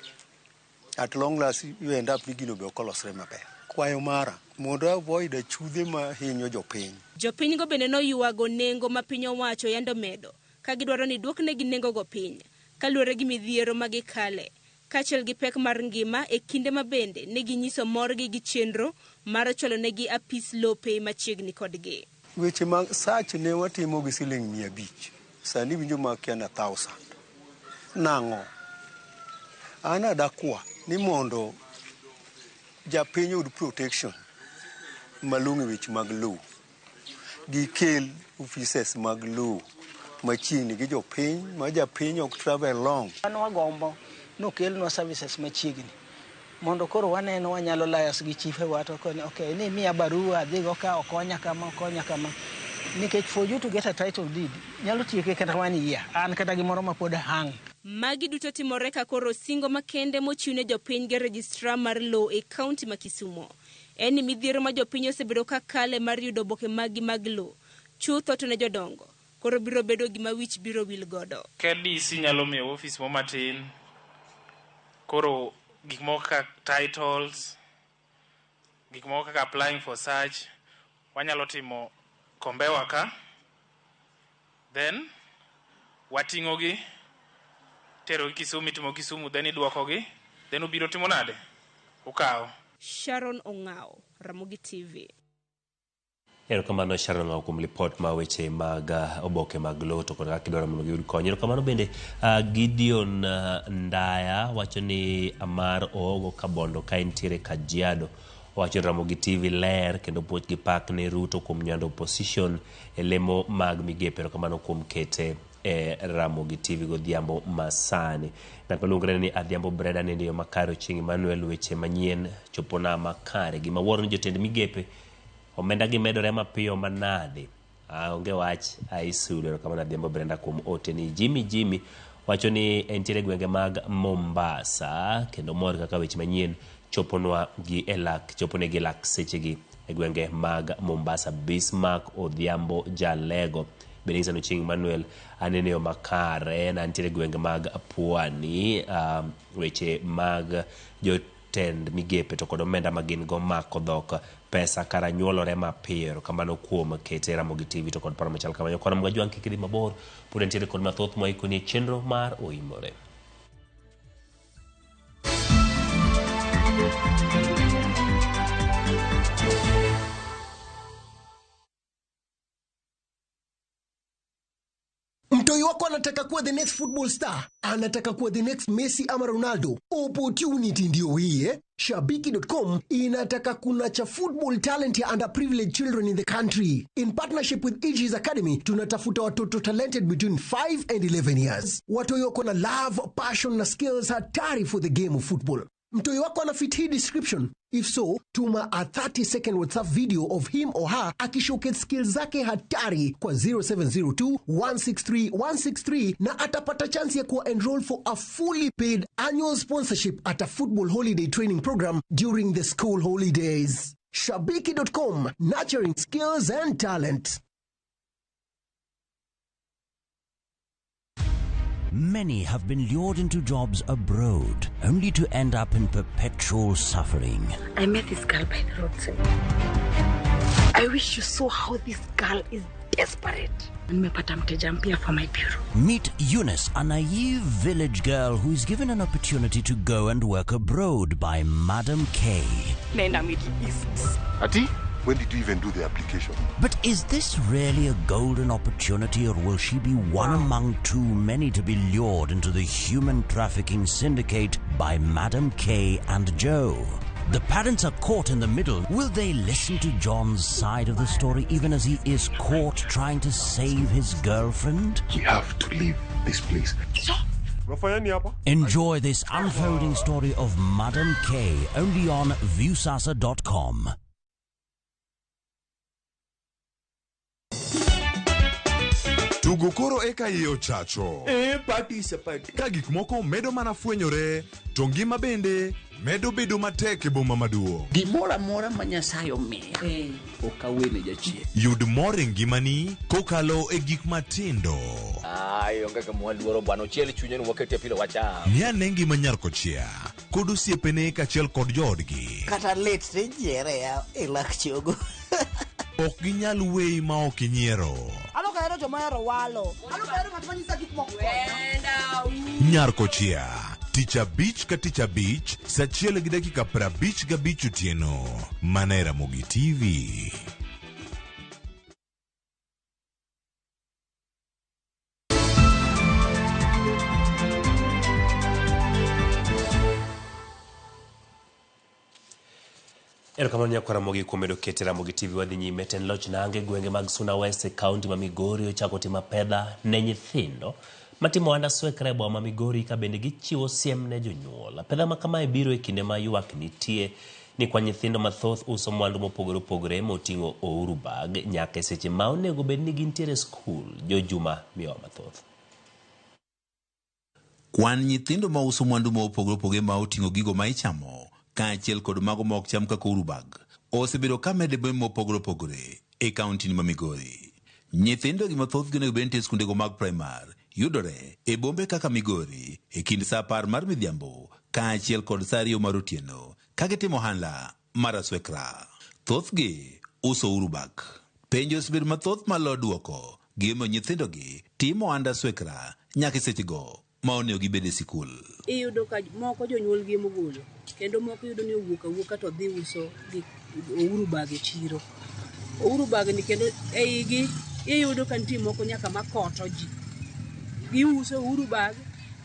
[SPEAKER 12] At long last you end up ni gino be ok olosre maber. Kwayo mara mondo avoid achudhe ma hinyo jopiny.
[SPEAKER 6] Jopiny go bende noywago nengo ma piny owacho yando medo ka gidwaro ni duoknegi nengogo piny kaluwore gi midhiero ma gikale kaachiel gi pek mar ngima e kinde ma bende ne ginyiso morgi gi chenro mar chwalonegi apis lope machiegni kodgi.
[SPEAKER 12] Weche mag search ne watimo gi siling 500, sani winjo ma kia na 1000. Nang'o? An adakwa ni mondo japiny oyud protection malong'o e weche mag lowo. Gikel offices mag lowo machiegni gi jopiny, ma japiny ok travel long.
[SPEAKER 9] An wagombo nokelnwa services machiegni mondo koro waneno wanyalo liaise gi chife wa to koni okay ni miya barua adhigo ka okonya kama okonya kama nikech for you to get a title deed nyalo tieke kata 1 year an kata gimoro ma pod hang.
[SPEAKER 6] Magi duto timore ka koro singo makende mochiw ne jopiny gi registrar mar lowo e kaunti ma Kisumo en ni midhiero ma jopiny osebedo ka kale mar yudo oboke maggi mag lowo chutho to ne jodongo koro biro bedo gima wich biro wil godo.
[SPEAKER 13] Ka DC nyalo miyo ofis mo matin, koro gik moko kaka titles, gik moko kaka applying for search, wanyalo timo Kombewa ka, then wating'o gi, tero gi Kisumu, itimo Kisumu, then idwoko gi, then ubiro timo nade? Ukawo.
[SPEAKER 6] Sharon Ong'awo, Ramogi TV.
[SPEAKER 1] Erokamano Sharon Ong'awo kuom lipot ma weche mag oboke mag lowo to kod kaka idwaro mondo giyud kony. Erokamano bende Gideon Ndaya wacho ni Amar Oogo Kabondo ka entiere Kajiado. Owacho ni Ramogi TV ler kendo puoch gi pak ne Ruto kuom nywando opposition e lemo mag migepe. Erokamano kuom kete e Ramogi TV godhiambo masani. Ng'at maluongore ni Adhiambo Breda nindo e yo makare Ochieng' Emmanuel weche manyien chopona makare. Gima wuoro ni jotend migepe omenda gi medore mapiyo manade. Onge wach aisulo. Erokamano Adhiambo Brenda kuom ote ni. Jimmy Jimmy wacho ni entiere gwenge mag Mombasa kendo mor kaka weche manyien choponwa gi e lak choponegi e lak sechegi. e gwenge mag Mombasa. Bismarck Odhiambo Jalego Benisa Noching Manuel anene yo makare na nitiere gwenge mag Pwani. Weche mag jotend migepe to kod omenda ma gin go mako dhok pesa kara nyuolore mapiyo. Erokamano kuom kete Ramogi TV to kod paro machal kamano. Kwan Mgajwang' kik idhi mabor, pod nitiere kod mathoth mwaikoni e chenro mar Oimore.
[SPEAKER 11] Mtoi wako anataka kuwa the next football star, anataka kuwa the next Messi ama Ronaldo. Opportunity ndio hii eh? Shabiki.com inataka kunacha football talent ya underprivileged children in the country. In partnership with Aegis Academy, tunatafuta watoto talented between 5 and 11 years. Watoi wako na love, passion na skills hatari for the game of football. Mtoi wako ana fit hii description? If so, tuma a 30 second WhatsApp video of him or her akishowcase skills zake hatari kwa 0702 163 163 na atapata chance ya kuwa enroll for a fully paid annual sponsorship at a football holiday training program during the school holidays. Shabiki.com, nurturing skills and talent.
[SPEAKER 14] Many have been lured into jobs abroad, only to end up in perpetual suffering.
[SPEAKER 15] I met this girl by the roadside. I wish you saw how this girl is desperate. Nimepata mteja mpya for my bureau.
[SPEAKER 14] Meet Eunice, a naive village girl who is given an opportunity to go and work abroad by Madam K.
[SPEAKER 15] Naenda Middle East.
[SPEAKER 16] Ati, when did you even do the application?
[SPEAKER 14] But is this really a golden opportunity, or will she be one among too many to be lured into the human trafficking syndicate by Madam K and Joe? The parents are caught in the middle. Will they listen to John's side of the story even as he is caught trying to save his girlfriend?
[SPEAKER 16] We have to leave this place.
[SPEAKER 14] Enjoy this unfolding story of Madam K only on Viusasa.com.
[SPEAKER 23] Tugo koro eka iye ochacho.
[SPEAKER 25] E party is a party.
[SPEAKER 23] Ka gik moko medo mana fwenyore, to ngima bende medo bedo matek e boma maduong'.
[SPEAKER 25] Gimoro amora ma Nyasaye omiya ok awene jachien.
[SPEAKER 23] Yud mor e ngimani kokalo e gik matindo.
[SPEAKER 25] Ai, onge gima waluoro bwana, ochiel chunye ni wakete pilo wacham.
[SPEAKER 23] Ng'i ane ngima nyar kochia kod osiepene kaachiel kod joodgi.
[SPEAKER 26] Kata lit tinyiere ya e lak chogo.
[SPEAKER 23] Ok ginyal weyi ma ok inyiero.
[SPEAKER 27] An ok ahero joma ohero walo. An ok ahero ng'at ma nyisa gik moko.
[SPEAKER 23] Nyar kochia tich abich ka tich abich saa achiel gi dakika 55 otieno mana e Ramogi TV.
[SPEAKER 1] Erokamano nyakwar Ramogi kuom medo kete Ramogi TV. Wadhi nyime. Tend loch Nange e gwenge mag Suna West e kaunti ma Migori ochako timo apedha ne nyithindo matimo ohand aswekra e boma ma Migori ka bende gichiwo siem ne jonyuol. Apedha ma kamae biro e kinde ma ywak nitie ni kwa nyithindo mathoth uso mwandu mopogore opogore moting'o ouru bag nyaka e seche ma onego bed ni gintiere e skul. Jojuma miyowa mathoth.
[SPEAKER 28] Kwan nyithindo ma uso mwandu ma opogore opogore ma oting'o gigo ma ichamo kaachiel kod mago ma ok cham kaka ouru bag osebedo ka medore e bombe mopogore opogore e kaunti ma Migori. Nyithindo gi mathothgi onego bed ni nitie e skundego mag primar yudore e bombe kaka Migori e kind saa 10 mar midhiambo kaachiel kod saa 2 mar otieno ka gitimo ohala mar aswekra. Thothgi uso ouru bag. Penjo osebedo mathoth malo duoko gimomiyo nyithindogi timo ohand aswekra nyaka e sechego ma onego gibed e sikul.
[SPEAKER 29] Iyudo ka moko jonyuolgi emogolo, kendo moko iyudo ni owuok awuoka to dhi uso gik ouru bag e chiro. Ouru bag ni kendo e igi iyudo ka nitie moko nyaka makoto ji. Giuso ouru bag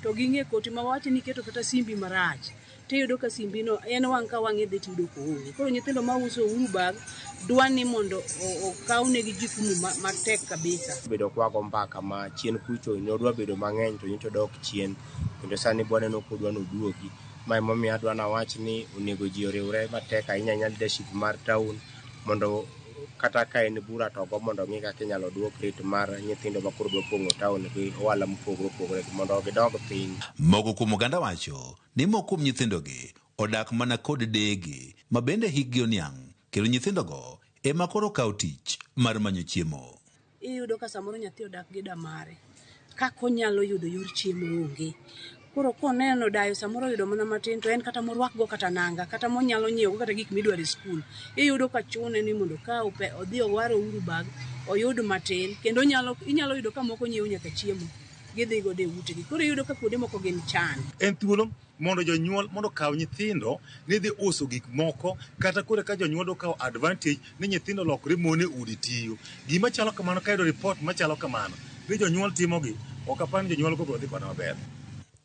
[SPEAKER 29] to ging'e koti ma wawach ni iketo kata simbi marach tiyudo ka simbi no en wang' ka wang' idhi tiyudo koonge. Koro nyithindo mauso ouru bag dwa ni mondo okawnegi jukumu matek kabisa.
[SPEAKER 30] Bedo kwago mbaka ma chien kucho nodwa bedo mang'eny to nyocha odok chien kendo sani bwaneno kodwa noduogi. Ma emomiyo adwa nawach ni onego ji oriwre matek ahinya ahinya leadership mar town mondo kata ka en bura to go mondo ong'i kaka inyalo duok rate mar nyithindo ma koro dwa pong'o town gi ohala mopogore opogore mondo gidog piny.
[SPEAKER 28] Moko kuom oganda wacho ni moko kuom nyithindogi odak mana kod deyegi ma bende hikgi oniang' kendo nyithindogo ema koro okawo tich mar manyo chiemo.
[SPEAKER 29] Iyudo ka samoro nyathi odak gi damare, kaka onyalo yudo yor chiemo onge. Koro koneno dayo samoro oyudo mana matin to en kata morwakgo kata nanga kata monyalo nyiewogo kata gik midwaro e skul. Iyudo ka chune ni mondo okaw odhi owar ouru bag oyud matin kendo onyalo inyalo yudo ka moko nyiewo nyaka chiemo gidhi godo e utegi. Koro iyudo ka kuonde moko gin chan.
[SPEAKER 2] En thuolo mondo jonyuol mondo okaw nyithindo ni dhi uso gik moko kata koro ka jonyuol dwa kawo advantage ni nyithindo olokre mon e udi tiyo. Gima chalo kamano ka ayudo report machalo kamano ni jonyuol timogi, ok apar ni jonyuol go biro dhi koda maber.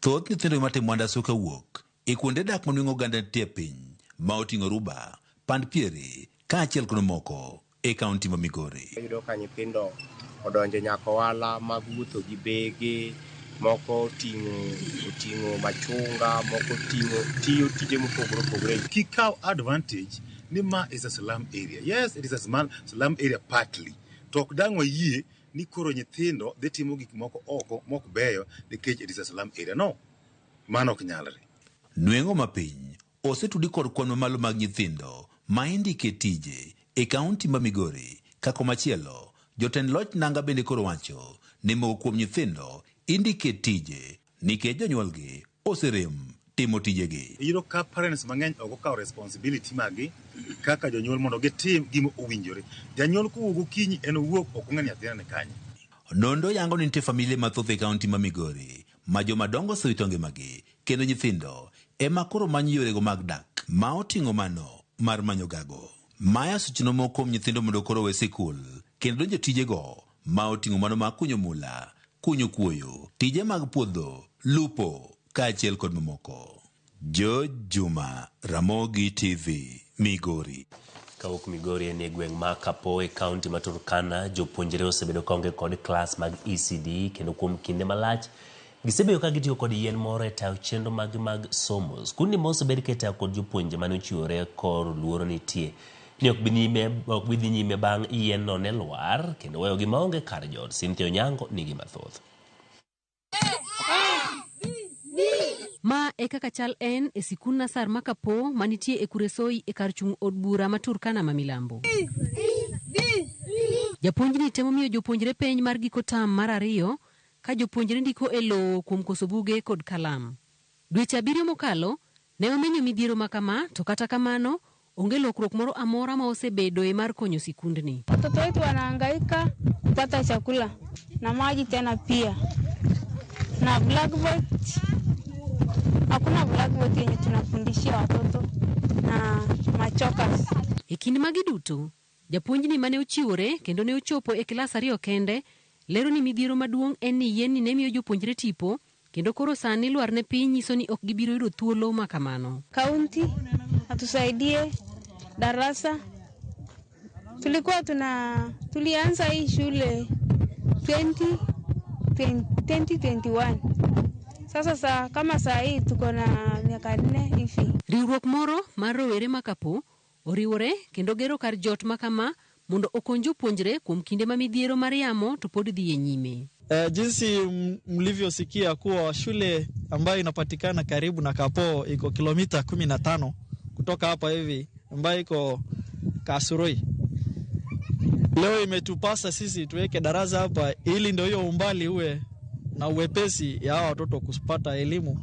[SPEAKER 28] Thoth nyithindo matimo mwandasuka wuok e kuonde dak manweng'o oganda nitie e piny ma oting'o Ruba, Pand Pieri kaachiel kod mamoko e kaunti ma Migori.
[SPEAKER 30] Iyudo ka nyithindo odonjo nyaka ohala mag wuotho gi bege, moko oting'o oting'o machunga, moko oting'o tiyo tije mopogore opogore.
[SPEAKER 2] Kikaw advantage ni ma is a slum area. Yes, it is a slum area partly. To ok dang' wayie ni koro nyithindo dhi timo gik moko oko mok beyo nikech it is a slum area. No, mano ok nyalre.
[SPEAKER 28] Nweng'o ma piny osetudi kod kwan mamalo mag nyithindo ma indiko e tije e kaunti ma Migori ka komachielo jotend loch nanga bende koro wacho ni moko kuom nyithindo indiko e tije nikech jonyuolgi oserem timo tijegi.
[SPEAKER 2] Iyudo ka parents mang'eny ok okawo responsibility maggi kaka jonyuol mondo gitim gima owinjore. Janyuol kowuok gokinyi en owuok ok ong'e ni nyathine ni kanye.
[SPEAKER 28] Nonro yango ni nitie familia mathoth e kaunti ma Migori ma joma dongo osewito ngimagi kendo nyithindo ema koro manyo yorego mag dak ma oting'o mano mar manyo gago. Maya osechino moko kuom nyithindo mondo koro owe sikul kendo donjo e tijego ma oting'o mano mar kunyo mula, kunyo kuoyo, tije mag puodho, lupo kaachiel kod mamoko. George Juma, Ramogi TV, Migori.
[SPEAKER 1] Kawuok Migori en e gweng' ma Kapo e kaunti ma Turkana, jopuonjre osebedo kaonge kod klas mag ECD kendo kuom kinde malach gisebedo ka gitiyo kod yien moro e tayo chenro mag mag somo. Skundni ma osebed ka itayo kod jopuonje mane ochiwore kor luoro nitie ni ok bi nyime ok bi dhi nyime bang' yien no ne lwar kendo weyogi maonge kar jot. Cynthia Onyango nigi mathoth.
[SPEAKER 4] Ma e kaka chal en e sikund Nasar ma Kapo manitie e Kuresoi e kar chung' od bura ma Turkana ma Milambo. Japuonjni temo miyo jopuonjre penj mar giko tam mar ariyo ka jopuonjre ndiko e lowo kuom koso buge kod kalam. Dweche abiriyo mokalo, ne wamenyo midhiero ma kama to kata kamano onge lokruok moro amora ma osebedoe mar konyo sikundni.
[SPEAKER 5] Watoto wetu wanahangaika kupata chakula na maji tena pia na blackboard. Hakuna blackboard yenye tunafundishia watoto na machokas.
[SPEAKER 4] E kind magi duto, japuonjni mane ochiwore kendo ne ochopo e kilas ariyo kende lero ni midhiero maduong' en ni yienni ne miyo jopuonjre tipo kendo koro sani lwarne piny nyiso ni ok gibiro yudo thuolo ma kamano.
[SPEAKER 5] Kaunti atusaidie darasa. Tulikuwa tuna tulianza hii shule 20, 2021. Sasa saa, kama saa hii tuko na miaka nne hivi.
[SPEAKER 4] Riwruok moro mar rowere ma Kapo oriwore kendo gero kar jot ma kama mondo okony jopuonjre kuom kinde ma midhiero mar yamo to pod dhi e nyime.
[SPEAKER 7] Jinsi mlivyosikia kuwa shule ambayo inapatikana karibu na Kapo iko kilomita 15 kutoka hapa hivi ambayo iko Kasuroi. Leo imetupasa sisi tuweke darasa hapa ili ndio hiyo umbali uwe na uwepesi ya hawa watoto kupata elimu,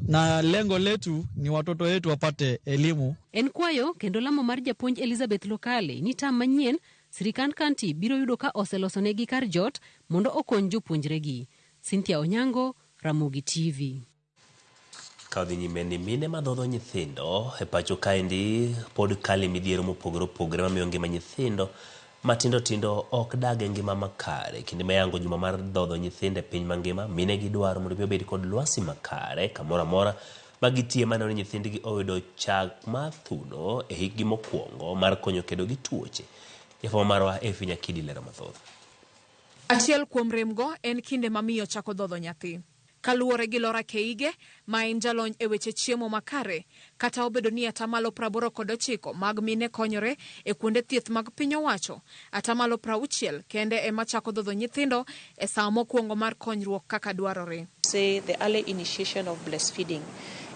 [SPEAKER 7] na lengo letu ni watoto wetu wapate elimu.
[SPEAKER 4] En kwayo kendo lamo mar japuonj Elizabeth Lokale ni tam manyien sirikand kanti biro yudo ka oselosonegi kar jot mondo okony jopuonjregi. Cynthia Onyango, Ramogi TV.
[SPEAKER 1] Ka odhi nyime ni mine madhodho nyithindo e pacho kaendi pod kale midhiero mopogore opogore mamiyo ngima nyithindo matindo tindo ok dag e ngima makare. Kinde ma yango juma mar dhodho nyithindo e piny mangima, mine gi dwaro mondo mi obed kod lwasi makare kamoro amora ma gitie maneno ni nyithindgi oyudo chak mar thuno e hikgi mokwongo mar konyo kedo gi tuoche. Jafwambo marwa Effie Nyakidi lero mathoth.
[SPEAKER 10] Achiel kuom remgo en kinde ma miyo chako dhodho nyathi.
[SPEAKER 3] Kaluwore gi Laura Keige, ma en jalony e weche chiemo makare, kata obedo ni 89% mag mine konyore e kuonde thieth mag piny owacho, 60% kende ema chako dhodho nyithindo e saa mokwongo mar konyruok kaka dwarore.
[SPEAKER 8] Say the early initiation of breastfeeding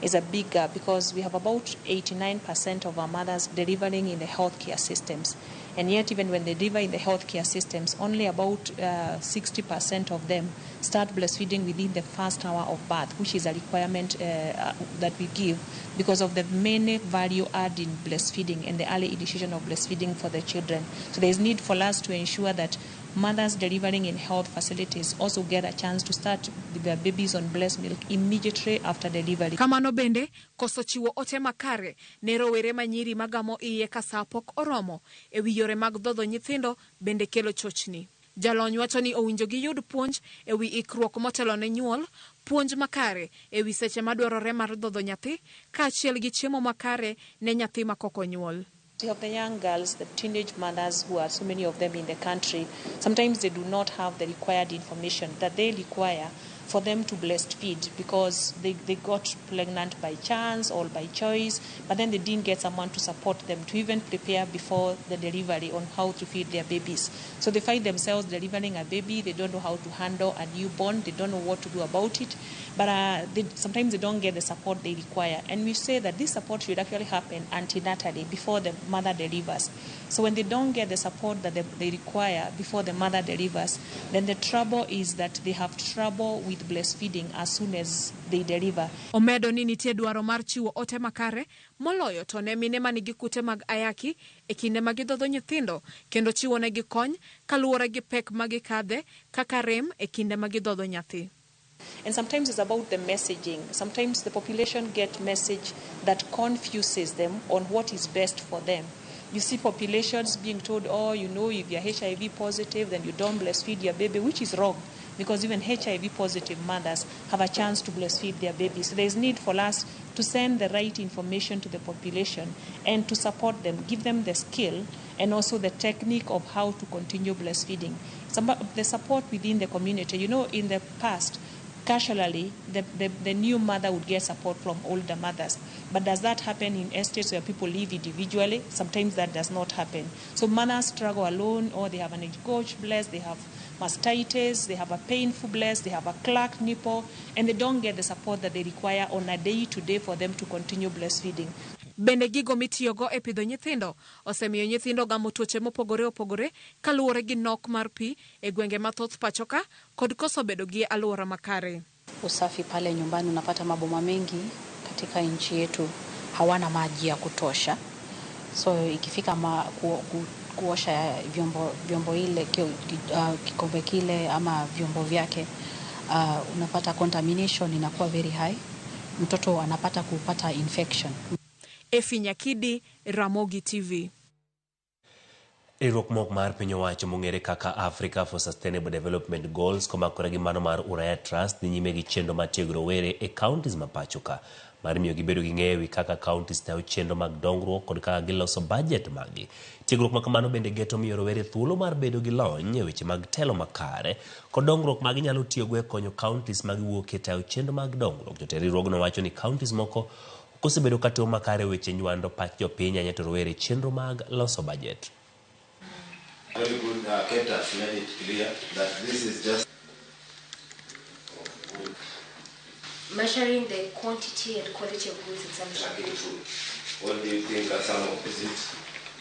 [SPEAKER 8] is a big gap because we have about 89% of our mothers delivering in the healthcare systems. And yet, even when they deliver in the healthcare systems, only about 60% of them start breastfeeding within the first hour of birth, which is a requirement that we give because of the many value add in breastfeeding and the early initiation of breastfeeding for the children. So there is need for us to ensure that mothers delivering in health facilities also get a chance to start their babies on breast milk immediately after delivery.
[SPEAKER 3] Kamano bende, koso chiwo ote makare ne rowere manyiri magamo iye ka saa pok oromo e wi yore mag dhodho nyithindo bende kelo chochni. Jalony wacho ni owinjo giyud puonj e wi ikruok motelo ne nyuol, puonj makare e wi seche madwarore mar dhodho nyathi, kaachiel gi chiemo makare ne nyathi ma kok onyuol.
[SPEAKER 8] You have the young girls, the teenage mothers, who are so many of them in the country. Sometimes they do not have the required information that they require for them to breastfeed because they got pregnant by chance or by choice, but then they didn't get someone to support them to even prepare before the delivery on how to feed their babies. So they find themselves delivering a baby, they don't know how to handle a newborn, they don't know what to do about it, but sometimes they don't get the support they require. And we say that this support should actually happen antenatally, before the mother delivers. So when they don't get the support that they require before the mother delivers, then the trouble is that they have trouble with breastfeeding as soon as they deliver.
[SPEAKER 3] Omedo ni nitie dwaro mar chiwo ote makare moloyo to ne mine manigi kute mag ayaki e kinde ma gidhodho nyithindo kendo chiwo negi kony kaluwore gi pek ma gikadhe kaka rem e kinde ma gidhodho nyathi.
[SPEAKER 8] And sometimes it's about the messaging. Sometimes the population get message that confuses them on what is best for them. You see populations being told, oh, you know, if you're HIV positive, then you don't breastfeed your baby, which is wrong, because even HIV positive mothers have a chance to breastfeed their babies. So there is need for us to send the right information to the population and to support them, give them the skill and also the technique of how to continue breastfeeding. Some of the support within the community, you know, in the past, casually, the new mother would get support from older mothers. But does that happen in estates where people live individually? Sometimes that does not happen. So mothers struggle alone, or they have an engorged breast, they have mastitis, they have a painful breast, they have a cracked nipple, and they don't get the support that they require on a day-to-day for them to continue breastfeeding.
[SPEAKER 3] Bende gigo mitiyogo e pidho nyithindo osemiyo nyithindo gamo tuoche mopogore opogore kaluwore gi nok mar pi e gwenge mathoth pacho ka kod koso bedo gi alwora makare.
[SPEAKER 10] Usafi pale nyumbani, unapata maboma mengi katika nchi yetu hawana maji ya kutosha, so ikifika ma, kuosha vyombo ile kikombe kile ama vyombo vyake, unapata contamination inakuwa very high, mtoto anapata kupata infection.
[SPEAKER 3] Efi Nyakidi, Ramogi TV.
[SPEAKER 1] Riwruok mok mar piny owacho mong'ere kaka Africa for Sustainable Development Goals komakore gi mano mar Uraya Trust dhi nyime gi chenro mar tiego rowere e counties ma pacho ka mar miyo gibedo gi ng'eyo ewi kaka counties tayo chenro mag dongruok kod kaka giloso budget maggi. Tiegruok ma kamano bende geto miyo rowere thuolo mar bedo gi lony e weche mag telo makare kod dongruok ma ginyalo tiyogo e konyo counties ma giwuokie tayo chenro mag dongruok. Jotend riwruogno wacho ni counties moko ok osebedo ka timo makare e weche nywando pach jopiny ahinya to rowere e chenro mag loso budget.
[SPEAKER 17] Very good. Kate has made it clear that this is just
[SPEAKER 18] measuring the quantity and quality of goods and services.
[SPEAKER 17] What do you think are some of the things?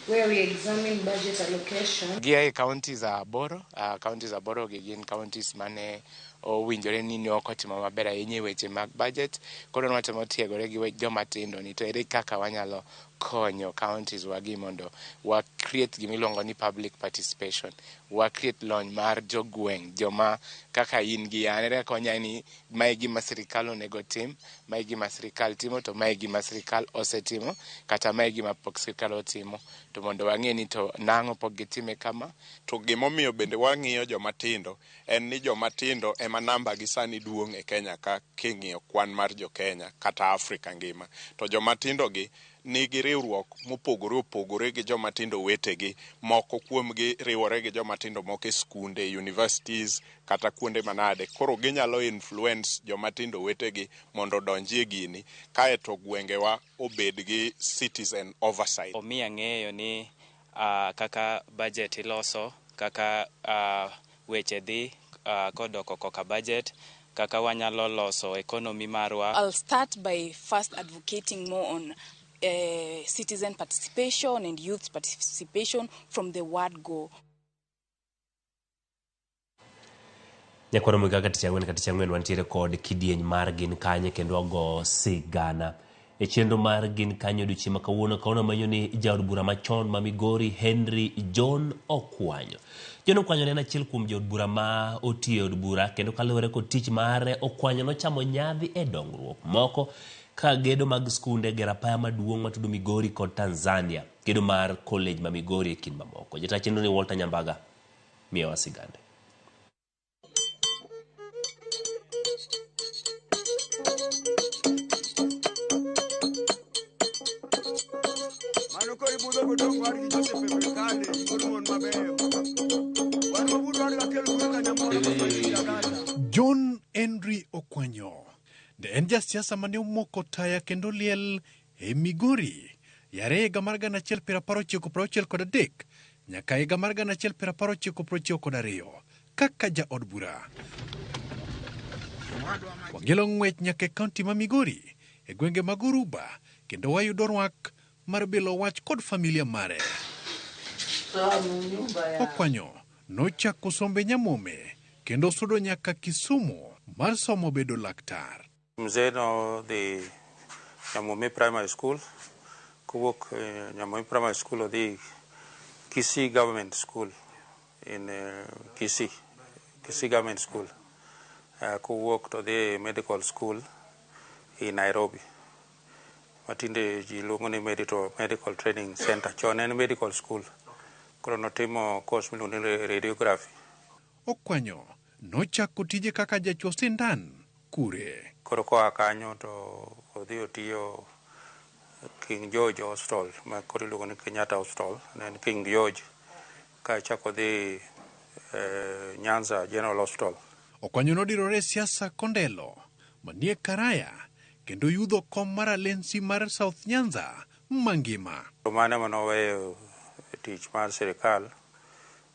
[SPEAKER 19] Where we examine budget allocation.
[SPEAKER 13] Gia e counties aboro, counties aboro gi gin counties mane owinjore ni ne ok otimo maber ahinya e weche mag budget. Koro nwatemo tiegore gi joma tindo ni to ere kaka wanyalo konyo counties wagi mondo wa create gimiluongo ni public participation, wa create lony mar jogweng', joma kaka in gi an, ere kaka wanyalo ni mae gima sirikal onego tim, mae gima sirikal timo, to mae gima sirikal osetimo, kata mae gima pok sirikal otimo, to mondo wang'e ni to nang'o pok gitime kama.
[SPEAKER 20] To gimomiyo bende wang'iyo joma tindo en ni joma tindo ema namba gi sani duong' e Kenya ka king'iyo kwan mar jo Kenya kata Afrika ngima. To joma tindo gi nigi riwruok mopogore opogore gi joma tindo wetegi. Moko kuomgi riwore gi joma tindo moko e skunde, universities kata kuonde manade. Koro ginyalo influence joma tindo wetegi mondo odonjie gini, kaeto gwengewa obed gi citizen oversight.
[SPEAKER 6] Omiya ng'eyo ni kaka budget iloso, kaka weche dhi kodok koka budget, kaka wanyalo loso economy marwa.
[SPEAKER 9] I'll start by first advocating more on citizen participation and youth participation from the word go.
[SPEAKER 1] Nyakwaro Muga kata tich ang'wen ka tich ang'wen wantiere kod kidieny mar gin kanye kendo wago sigana. E chenro mar gin kanye odiochieng' ma kawuono, kawuono wamenyo ni jaod bura machon ma Migori Henry John Okwanyo. John Okwanyo ne en achiel kuom jood bura ma otiyo e od bura kendo kaluwore kod tich mare, Okwanyo nochamo nyadhi e dongruok moko ka gedo mag skunde, gero apaya maduong' matudo Migori kod Tanzania, gedo mar college ma Migori e kind mamoko. Jata chenro ni Walter Nyambaga miyowa sigande.
[SPEAKER 11] Mano koro ibudho godong' wadgi Joseph e Kale, wuod mon mabeyo. Wan wabudho wadgi akel kwe kanyamoro mafanyisi Agata.
[SPEAKER 12] John Henry Okwanyo ne en jasiasa mane omoko taya kendo liel e Migori yare higa mar 1993 nyaka higa mar 1992 kaka jaod bura. Wagelo ng'wech nyaka e kaunti ma Migori e gwenge mag Oruba kendo wayudo rwak mar bilo wach kod familia mare. Okwanyo nochako sombe Nyamome kendo sudo nyaka Kisumu mar somo bedo laktar.
[SPEAKER 14] Mzee no dhi Nyamome Primary School, kowuok Nyamome Primary School odhi Kisii Government School in Kisii, Kisii Government School. Kowuok to odhi Medical School in Nairobi. Matinde ji luongo ni Medical Training Center. Chon en medical school. Koro notimo course miluongo ni radiography.
[SPEAKER 12] Okwanyo nochako tije kaka jachuo sindan kure.
[SPEAKER 14] Koro koa kanyo to odhi otiyo King George Hospital, ma koro iluongo ni Kenyatta Hospital, ne en King George. Kachako odhi Nyanza General Hospital.
[SPEAKER 12] Okwanyo nodirore e siasa kondelo manie Karaya kendo yudho kom mar Alensi mar South Nyanza mangima.
[SPEAKER 14] To mano ema noweyo tich mar sirikal,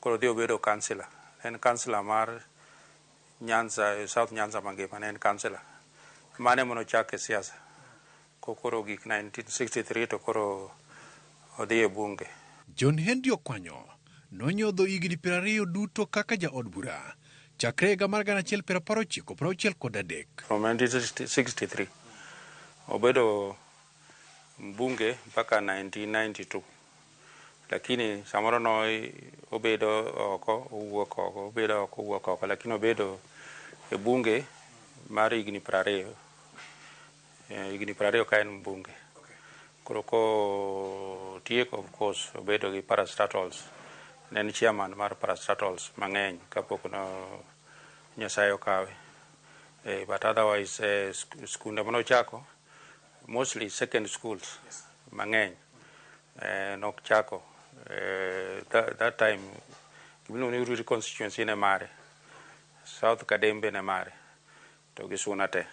[SPEAKER 14] koro odhi obedo kansila. En kansila mar Nyanza, South Nyanza mangima, ne en kansila. Mano ema nochake siasa. Koro gik 1963 to koro odhi e bunge.
[SPEAKER 12] John Henry Okwanyo nonyodho higni 20 duto kaka jaod bura chakre higa mar 1963.
[SPEAKER 14] From 1963 obedo mbunge mpaka 1992. Lakini samoro no obedo oko, owuok oko, obedo oko, owuok oko, lakini obedo e bunge mar higni 20. Higni 20 ka en mbunge. Koro kotieko, of course, obedo gi parastatals. Ne en chairman mar parastatals mang'eny kapok no Nyasaye okawe. But otherwise, skunde manochako, mostly second schools mang'eny nochako. That time, gimiluongo ni Uriri constituency ne mare, South Kadembe ne mare, to gi Suna te.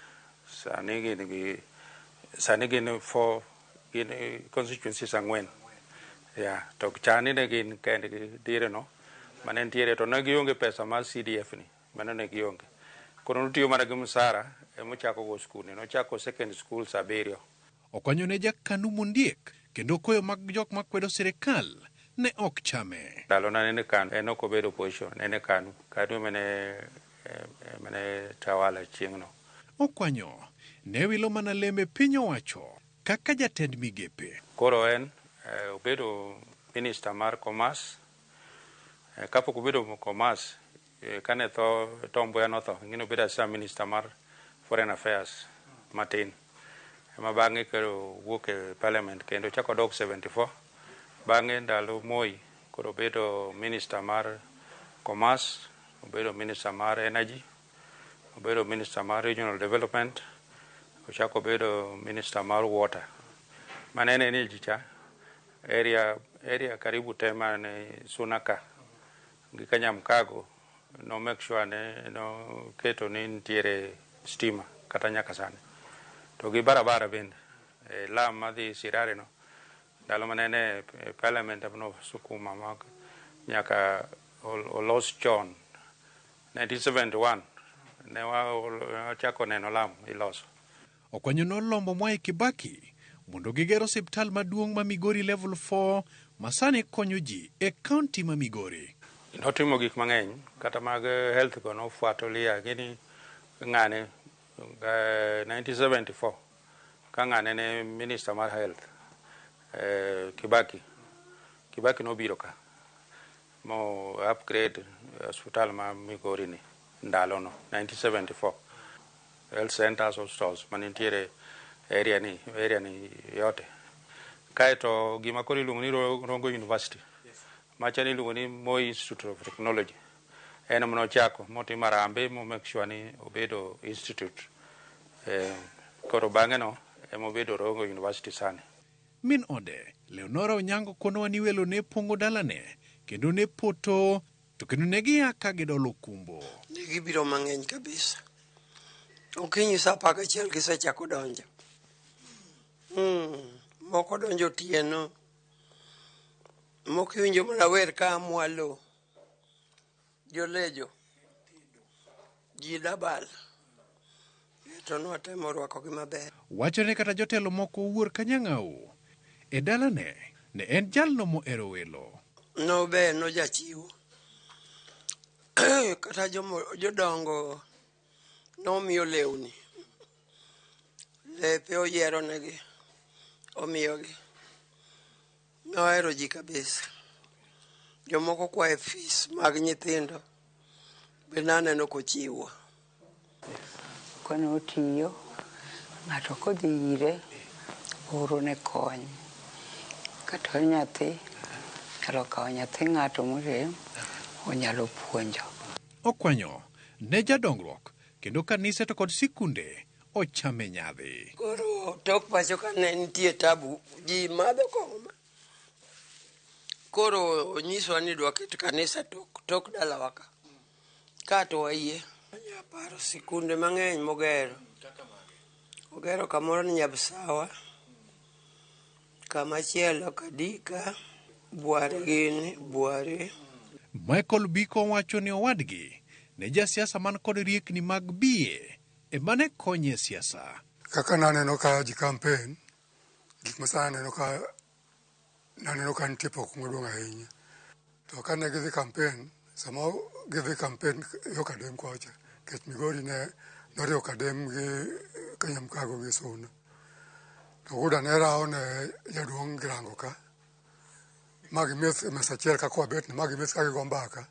[SPEAKER 14] Sani gin four, gin constituencies ang'wen. Yeah, to chani ne gin kendgi dire no, mane nitiere to ne gionge pesa mar CDF ni, mano ne gionge. Koro notiyo mana gi msara emochako go skunde, nochako second schools 7.
[SPEAKER 12] Okwanyo ne jakanu mondiek kendo koyo mag jok makwedo sirikal ne ok chame.
[SPEAKER 14] Ndalo na nene Kanu, en ok obedo opposition, nene Kanu. Kanu emane tawala chieng'no.
[SPEAKER 12] Okwanyo ne wilo mana lembe piny owacho kaka jatend migepe.
[SPEAKER 14] Koro en obedo minister mar commerce. Kapok obedo commerce, kane tho Tom Mboya notho, ing'e ni obedo assistant minister mar foreign affairs matin. Ema bang'e koro owuok e parliament kendo ochako odok 74. Bang'e ndalo Moi koro obedo minister mar commerce, obedo minister mar energy, obedo minister mar regional development, ochako obedo minister mar water. Mane en energy cha area area karibu te mane Suna ka gi Kanyamkago no make sure ne no keto ni nitiere stima kata nyaka sani. To gi barabara bende e lam madhi Sirare no ndalo mane en e parliament no sukuma ma nyaka olos chon 1971 ne wachako neno lam iloso.
[SPEAKER 12] Okwanyo nolombo Mwai Kibaki mondo giger osiptal maduong' ma Migori Level 4 ma sani konyo ji e kaunti ma Migori.
[SPEAKER 14] Notimo gik mang'eny kata mag health go nofuatilia gini ng'ane 1974 ka ng'ane ne minister mar health Kibaki Kibaki nobiro ka mo upgrade hospital ma Migori ni ndalono 1974 health centers hospitals manitiere area ni yote kaeto gima koro iluongo ni Rongo University macha ni iluongo ni Moi Institute of Technology en manochako motimo harambee mo make sure ni obedo institute koro bang'e no emobedo Rongo University sani.
[SPEAKER 12] Min ode, Leonora Onyango konowa ni welo ne pong'o dalane kendo ne poto to kendo ne gia ka gidolo kumbo.
[SPEAKER 15] Ne gibiro mang'eny kabisa. Okinyi sa 11 gisechako donjo. Moko donjo otieno. Moko iwinjo mana wer ka mwalo. Jolejo. Ji dabal. To nwatemo rwakogi maber.
[SPEAKER 12] Wachore ni kata jotelo moko wuor kanyang'au e dalane ne en jalno mohero welo.
[SPEAKER 15] Nober nojachiwo. Kata jodongo nomiyo lewni. Lepe oyiero negi. Omiyogi. Nohero ji kabisa. Jomoko kwaye fees mag nyithindo. Be naneno kochiwo.
[SPEAKER 16] Kane otiyo, ng'ato kodhi ire, oro ne kony. Kata nyathi, nyalo kawo nyathi ng'ato morem, onyalo puonjo.
[SPEAKER 12] Okwanyo ne jadongruok kendo kanise to kod sikunde ochame nyadhi.
[SPEAKER 15] Koro tok pacho ka ne nitie tabu, ji madho kong'o. Koro onyiswa ni dwa ket kanisa tok dalawa ka. Ka to wayie. Anyaparo sikunde mang'eny mogero. Ogero kamoro ni Nyabsawa, kamachielo Kadika, Bware gini, Bware.
[SPEAKER 12] Michael Biko wacho ni owadgi ne jasiasa man kod riekni mag biye ema ne konye e siasa.
[SPEAKER 21] Kaka naneno ka ji campaign, gik ma sani naneno ka nitie pok maduong' ahinya. To kane gidhi campaign, sama gidhi campaign yo Kadem kocha, nikech Migori ne noriwo Kadem gi Kanyamkago gi Suna. To Guda ne rawo ne jaduong' Girango ka, ma gimeth e mesa achiel kaka wabet ni, ma gimeth ka gigo mbaka.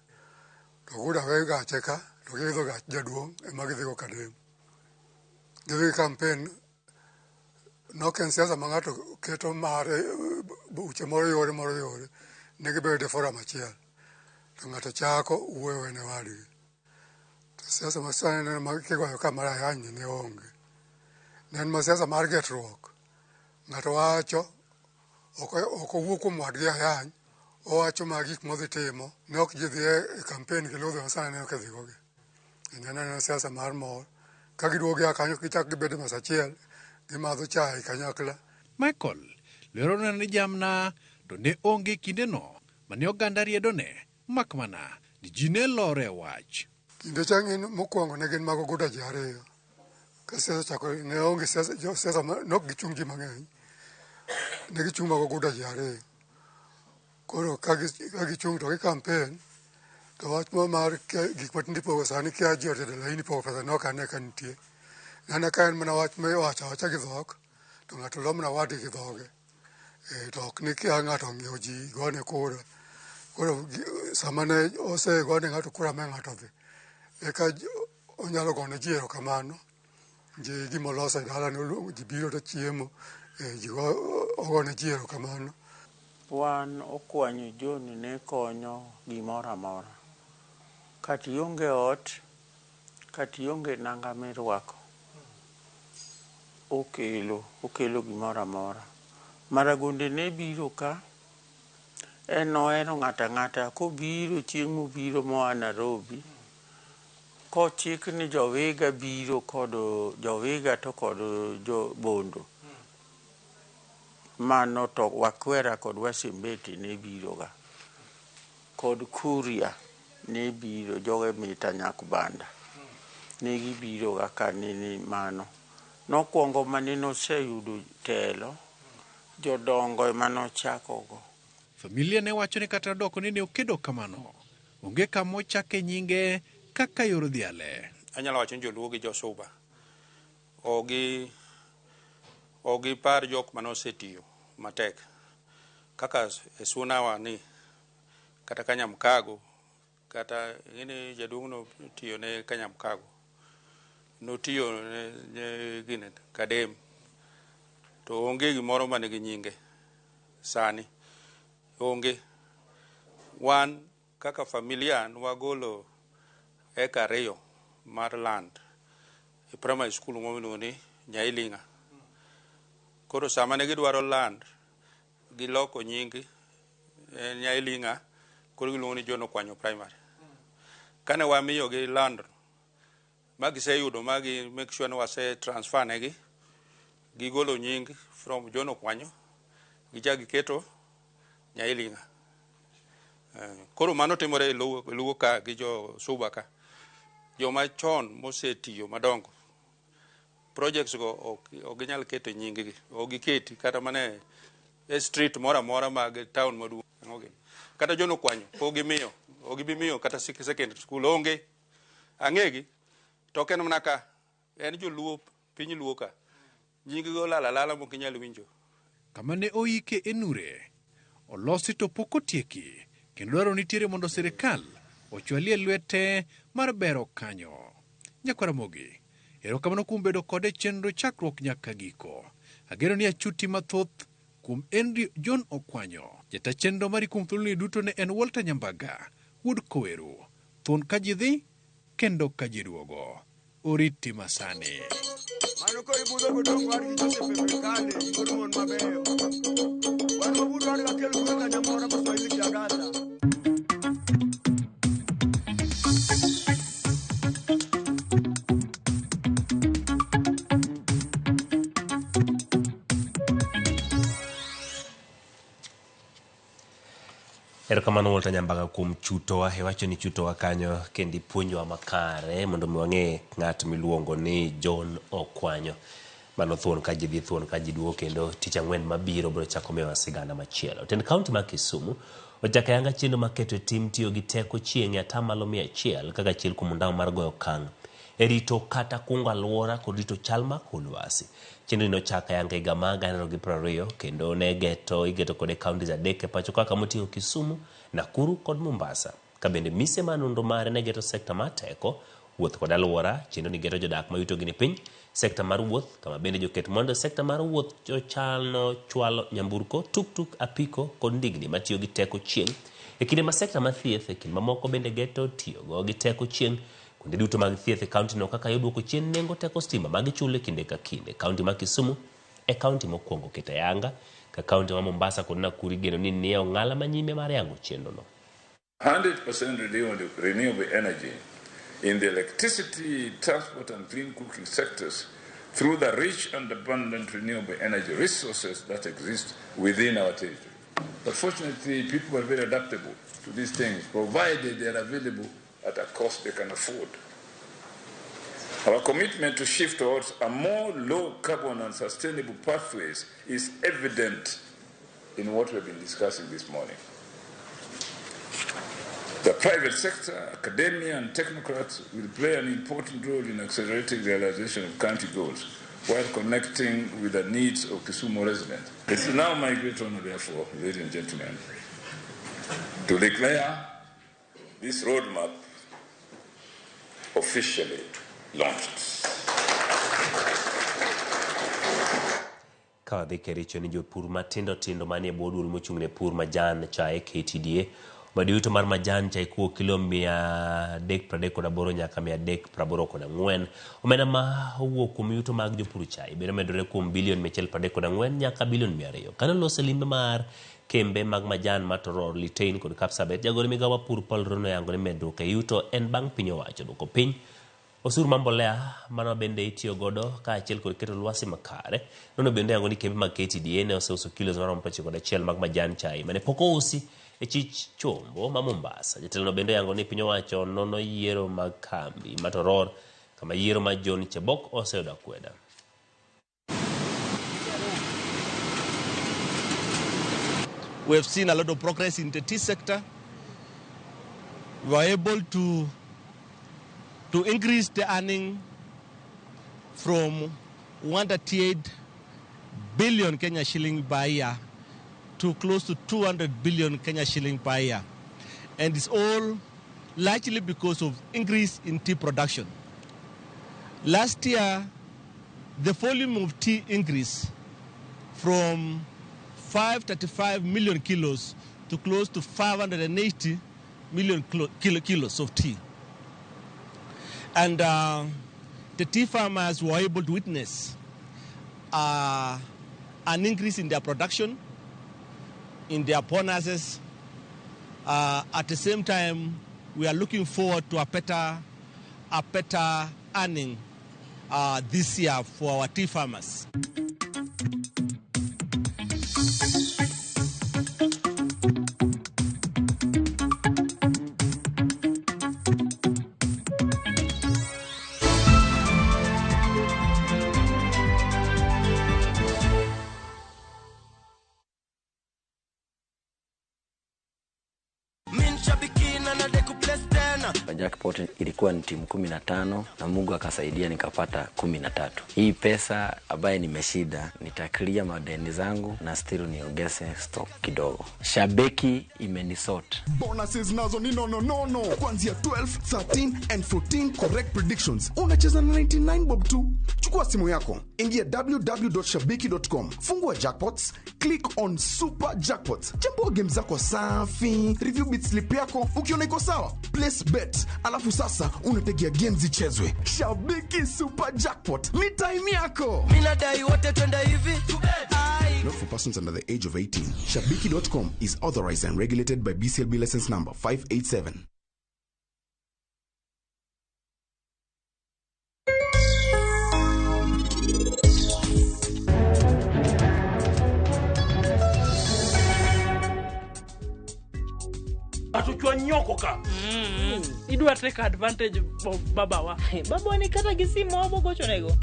[SPEAKER 21] To Guda we gache ka, to giidho gach jaduong' ema gidhigo Kadem. Gidhi campaign, nok en siasa ma ng'ato keto mare buche moro yore moro yore, ne gibedo e forum achiel. To ng'ato chako wuoyo wene wadgi. To siasa ma sani neno ma kigoyo ka mar ayany ne onge. Ne en ma siasa mar getruok. Ng'ato wacho, ok owuo kuom wadgi ayany, owacho ma gik modhi timo, ne ok ji dhi e campaign gi ludhe ma sani aneno ka idhigo gi. En aneno siasa mar mor. Ka giduogo gia kanyo gichako gibedo e mesa achiel, gimadho chai kanyakla.
[SPEAKER 12] Michael lerona ni jamna to ne onge kindeno mane oganda riedone mak mana ni ji ne lore e wach.
[SPEAKER 21] Kinde cha ng'in mokwongo ne gin mag Oguta ji ariyo. Ka siasa ochako ne onge siasa, jo siasa ne ok gichung' ji mang'eny. Ne gichung' mag Oguta ji ariyo. Koro ka gichung' to gi campaign, to wach moro mar gik matinde ipogo sani kia ji otedo laini pogo pesa ne ok ane ka nitie. Nane ka en mana wach ma iwacho awacha gi dhok, to ng'ato lo mana wadgi gi dhoge. To ok ni kia ng'ato ong'iewo ji gone kura. Koro sama ne osegone ng'ato kura ma ng'ato odhi, eka onyalo gone ji erokamano. Ji gimoloso e dalane ji biro to chiemo, ji ogone ji erokamano.
[SPEAKER 22] Wan Okwanyo John ne konyo gimoro amora. Kata ionge ot, kata ionge nanga mirwako, okelo gimoro amora. Maragonde ne biro ka, en nohero ng'ato ang'ata kobiro chieng' mobiro moa Nairobi, kochik ni Jowiga biro kod Jowiga to kod jo Bondo. Mano to Wakwera kod Wasimbeti ne biroga. Kod Kuria ne biro, joge mita Nyakbanda. Ne gibiroga ka nini mano. Nokwongo mane noseyudo telo, jodongo ema nochakogo.
[SPEAKER 12] Familia ne wacho ni kata doko ni ne okedo kamano, onge kama ochake nyinge kaka yor dhiale.
[SPEAKER 14] Anyalo wacho ni joluo gi josuba ogi ogipar jok mane osetiyo matek kaka e sunawa ni kata Kanyamkago kata ing'eni jaduong' notiyo ne Kanyamkago notiyo ne, ne gine Kadem to onge gimoro mane gi nyinge sani onge wan kaka familia nwagolo eka ariyo mar land e primary school moro miluongo ni Nyailinga. Koro sama ne gidwaro land giloko nying Nyailinga koro giluongo ni John Okwanyo Primary. Kane wamiyogi land ma giseyudo ma gi make sure ni wase transfer negi gigolo nying from John Okwanyo gichak giketo Nyailinga. Koro mano timore e Luo ka gi jo Suba ka. Joma chon mosetiyo madongo projects go ok ginyal keto nying gi ok giketi kata mana e street moro amora mag town maduong' ang'o gini kata John Okwanyo pok gimiyo ok gibi miyo kata secondary school onge ang'egi to ok en mana ka en joluo piny luo ka nying gi olal alala mok inyal winjo.
[SPEAKER 12] Kama ne oike e Nure olosi to pok otieki kendo dwaro nitiere mondo sirikal ochwalie lwete mar bero kanyo. Nyakwar Ramogi, erokamano kuom bedo kode chenro chakruok nyaka giko. Ageno ni achuti mathoth kuom Henry John Okwanyo. Jata chenro mari kuom thuoloni duto ne en Walter Nyambaga, wuod Koweru. Thuon ka ji dhi, kendo ka ji duogo. Oriti masani.
[SPEAKER 11] Mano koro ibudho godongo war gi Joseph Epekale, wuod mon mabeyo. Wan wabudho war gakel kwe kanyamora ma Swahili kiagata.
[SPEAKER 1] Erokamano Walter Nyambaga kuom chutowa, iwacho ni chutowa kanyo kendo ipuonjowa makare mondo mi wang'e ng'at miluongo ni John Okwanyo. Mano thuon ka ji dhi thuon ka ji duogo kendo tich ang'wen mabiro biro chako miyowa sigana machielo. Tend kaunti ma Kisumu ochako ayanga chenro mar keto e tim tiyo gi teko chieng' e atamalo 100 kaka achiel kuom ondamo mar goyo okang' e rito kata kungo alwora kod rito chal mar kor lwasi. Chenro ni nochak ayanga higa mar 2020 kendo ne geto igeto kode counties adek e pacho kaka moting'o Kisumu, Nakuru kod Mombasa. Ka bende mise mar nonro mare ne geto sekta mar teko, wuoth kod alwora, chenro ni geto jodak ma yutogi ni piny, sekta mar wuoth, kama bende joket mondo sekta mar wuoth ochano chwalo nyamburko, tuktuk, apiko kod ndigni matiyo gi teko chieng'. E kinde ma sekta mar thieth e kind mamoko bende geto tiyogo gi teko chieng' kuonde duto mag thieth e kaunti no kaka yo duoko chien nengo teko stima ma gichulo e kinde ka kinde. Kaunti ma Kisumu e kaunti mokwongo keto ayanga ka kaunti ma Mombasa kod Nakuru igeno ni nie ong'ala manyime mar yango chenro no.
[SPEAKER 2] 100% renewable energy in the electricity, transport and clean cooking sectors through the rich and abundant renewable energy resources that exist within our territory. But fortunately, people are very adaptable to these things, provided they are available at a cost they can afford. Our commitment to shift towards a more low-carbon and sustainable pathways is evident in what we have been discussing this morning. The private sector, academia, and technocrats will play an important role in accelerating the realization of county goals while connecting with the needs of Kisumu residents. It is now my great honor, therefore, ladies and gentlemen, to declare this roadmap officially launched.
[SPEAKER 1] Ka wadhi Kericho ni jopur matindo tindo manie bwo duol mochung' ne pur majan chae KTDA Omedo yuto mar majan chai kowuok kilo 338 nyaka 384. Omenda ma owuok kuom yuto mag jopur chai bende omedore kuom bilion 134 nyaka bilion 200. Kane olose limbe mar kembe mag majan mar Tororo, Litein kod Kapsabet, jagoro migao mar pur Paul Rono oyango ni medruok e yuto en bang' piny owacho duoko piny osuru mar mbolea mano bende itiyo godo kaachiel kod keto lwasi makare. Rono bende oyango ni kembe mag KTDA ne oseuso kilos maromo 91 mag majan chai mane pok ousi e chich chombo ma Mombasa. Jatelono bende oyango ni piny owacho nono yiero mag kambi ma Toror kama yiero mar John Chebok oseyudo akweda.
[SPEAKER 5] We have seen a lot of progress in the tea sector. We were able to increase the earning from 138 billion Kenya shilling per year to close to 200 billion Kenya shilling per year. And it's all largely because of increase in tea production. Last year, the volume of tea increased from 535 million kilos to close to 580 million kilos of tea. And the tea farmers were able to witness an increase in their production, in their bonuses. At the same time, we are looking forward to a better earning this year for our tea farmers.
[SPEAKER 7] Jackpot ilikuwa ni timu 15 na Mungu akasaidia nikapata 13. Hii pesa ambaye nimeshida nitaklia madeni zangu na still niongeze stock kidogo. Shabiki imenisort.
[SPEAKER 23] Bonuses nazo ni no. Kuanzia 12, 13 and 14 correct predictions. Unacheza na 99 bob tu. Chukua simu yako, ingia www.shabiki.com, fungua jackpots, click on super jackpots. Chambua game zako safi, review bit slip yako, ukiona iko sawa, place bet. Alafu sasa unategea games zichezwe. Shabiki Super Jackpot ni time yako.
[SPEAKER 24] Mimi nadai wote twende hivi.
[SPEAKER 23] Not for persons under the age of 18. Shabiki.com is authorized and regulated by BCLB license number 587.
[SPEAKER 25] Atuchwa nyoko ka.
[SPEAKER 26] Idwa take advantage of babawa.
[SPEAKER 8] Babawa ni kata gi simu obogocho nego.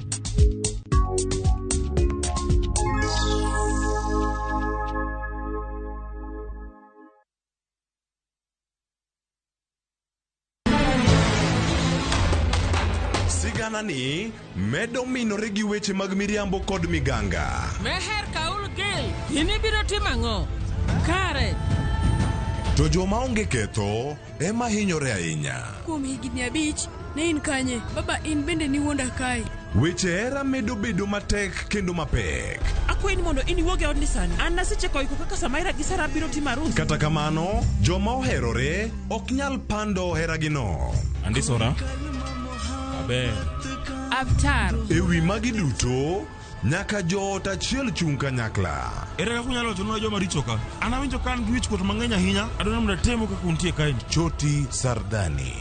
[SPEAKER 27] Sigana ni medo minore gi weche mag miriambo kod miganga.
[SPEAKER 26] Meher Kaul Gil, in ibiro timo ang'o? Kare.
[SPEAKER 27] To joma onge ketho ema hinyore ahinya.
[SPEAKER 28] Kuom higni 5 ne in kanye? Baba in bende niwuonda kae.
[SPEAKER 27] Weche hera medo bedo matek kendo mapek.
[SPEAKER 26] Akwayi ni mondo in iwuog e odni sani. An nasecheko iko kaka Samaira gi Sara biro timo arus.
[SPEAKER 27] Kata kamano, joma oherore ok nyal pando heragino.
[SPEAKER 29] Andisora. Aber.
[SPEAKER 26] Avtar.
[SPEAKER 27] Ewi magi duto, nyaka joot achiel chung' kanyakla.
[SPEAKER 29] Ere kaka unyalo wachonwa joma richo ka? An awinjo ka an gi wichkuot mang'eny ahinya. Adwaro mondo atemu kaka untie kae.
[SPEAKER 27] Choti Sardani.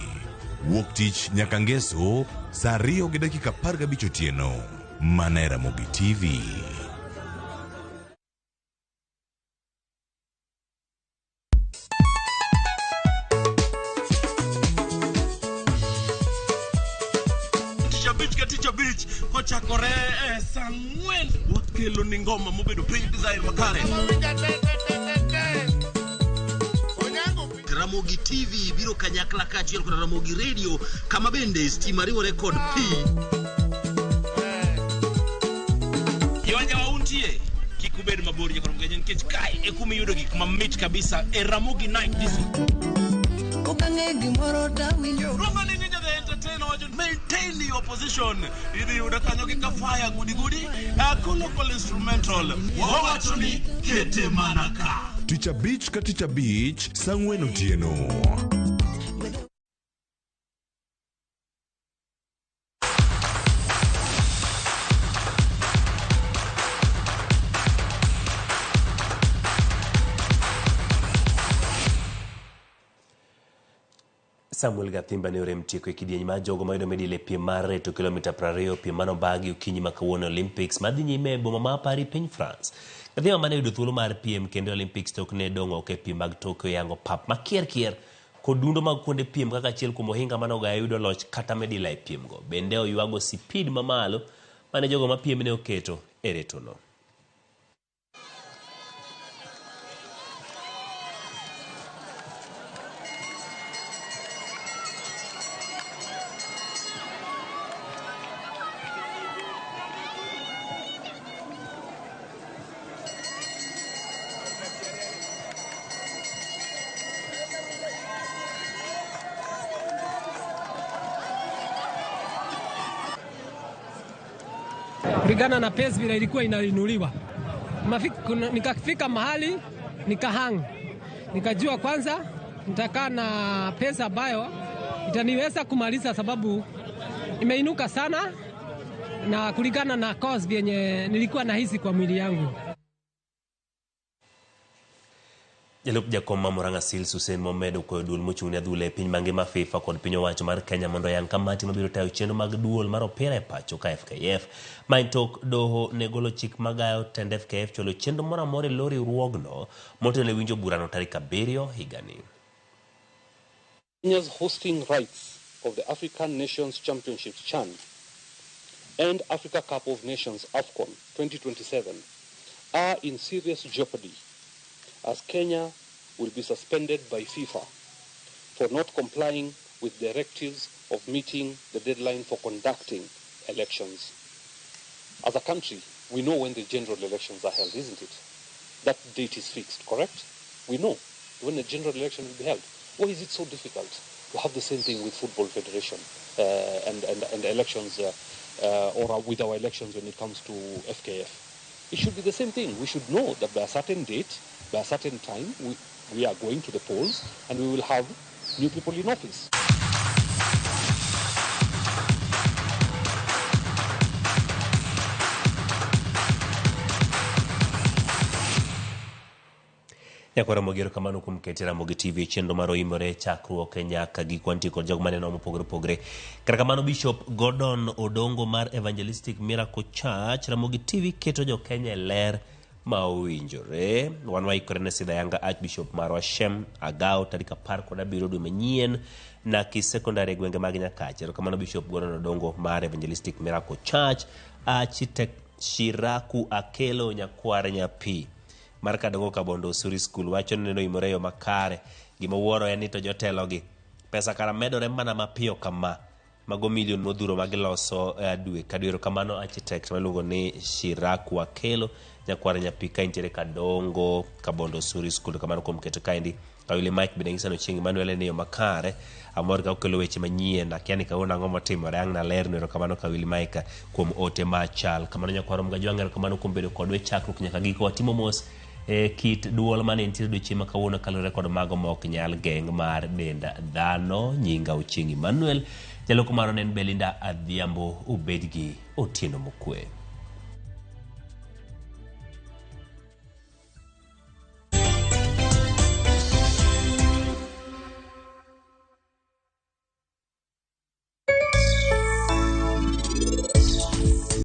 [SPEAKER 27] Wuok tich nyaka ngeso saa 2:15 otieno. Mana e Ramogi TV.
[SPEAKER 25] Tich kochakore saa 4 wakelo ni ngoma mobedo piny design makare.
[SPEAKER 30] Ramogi TV biro kanyakla kaachiel kod Ramogi Radio kama bende stima riwore kod pi.
[SPEAKER 25] Jowa untie kik ubed mabor nyaka Ramogi nikech kae e kuma iyudo gik mamit kabisa e Ramogi Night Disco.
[SPEAKER 24] Okang'e gimoro tawinjo.
[SPEAKER 25] Roma ni nyinyo the entertainer wacho maintain your position. Idhi yudo kanyo gi kafaya gudi gudi. Local instrumental. Wawacho ni kete mana ka.
[SPEAKER 27] Tich abich ka tich abich saa ang'wen otieno.
[SPEAKER 1] Samuel Gathimba ne orem tieko e kidieny mar jogo mayudo medal e piem mar reto kilomita 20 piem mane obagi okinyi ma kawuono e Olympics madhi nyime e boma ma Paris piny France. Gathimba mane oyudo thuolo mar piem kendo e Olympics tok ne dong' oko e piem mag Tokyo yango pap makier kier kod dundo mag kuonde piem kaka achiel kuom ohinga mane ogayo yudo loch kata medila e piemgo. Bende oywago sipid mamalo mane jogo mapiem ne oketo e retono.
[SPEAKER 3] Kulingana na pace vile ilikuwa inainuliwa. Nikafika mahali nikahang, nikajua kwanza nitakaa na pesa ambayo itaniweza kumaliza, sababu imeinuka sana na kulingana na course vyenye nilikuwa nahisi kwa mwili yangu.
[SPEAKER 1] Jalup jakom ma Murang'a Seal Hussein Mohamed okwayo duol mochung' ne adhula e piny mangima FIFA kod piny owacho mar Kenya mondo oyang kamati mabiro tayo chenro mag duol mar opira e pacho ka FKF. Ma en tok doho ne golo chik magayo tend FKF chwalo chenro moro amora e lo riwruogno motelo ne winjo burano tarik 7 higani.
[SPEAKER 4] Kenya's hosting rights of the African Nations Championships CHAN and Africa Cup of Nations AFCON 2027 are in serious jeopardy, as Kenya will be suspended by FIFA for not complying with directives of meeting the deadline for conducting elections. As a country, we know when the general elections are held, isn't it? That date is fixed, correct? We know when the general election will be held. Why is it so difficult to have the same thing with Football Federation and elections, or with our elections when it comes to FKF? It should be the same thing. We should know that by a certain date, by a certain time, we are going to the polls and we will have new people in office.
[SPEAKER 1] Nyakwar Ramogi, erokamano kuom kete Ramogi TV e chenro mar oimore chakruok nyaka giko wantie kod jogo maneno mopogore opogore. Kata kamano Bishop Gordon Odongo mar Evangelistic Miracle Church, Ramogi TV keto jo Kenya e ler ma owinjore. Wan waikore ne Sidha Yanga Archbishop marwa Shem Agao tarik 17 dwe manyien Naki Secondary e gwenge mag Nyakach. Erokamano Bishop Gordon Odongo mar Evangelistic Miracle Church, Architect Shiraku Akelo Nyakwar Nyapi mar Kadongo Kabondo Osuri School wacho ni neno imore yo makare. Gima wuoro en ni to jotelogi pesa kara medore mana mapiyo kama. Mago milion modhuro ma giloso dwe ka dwe. Erokamano architect miluongo ni Shiraku Akelo Nyakwar Nyapi ka intiere Kadongo Kabondo Osuri School. Kamano kuom keto kaendi. Kawili Mike bende ng'isa ni Ochieng' Emmanuel en e yo makare. Amor ka okelo weche manyien. Akia ni kawuono ang'o motimore. Ang' nalernu. Erokamano Kawili Mike kuom ote machal. Kamano nyakwar Mgajwang' erokamano kuom bedo kodwa e chakruok nyaka giko. Watimo mos e kit duol mane nitiere odiochieng' ma kawuono kaluwore kod mago ma ok nyal geng' mar dend dhano. Nyinga Ochieng' Emmanuel. Jaloko maro ne en Belinda Adhiambo. Ubed gi otieno mokwe.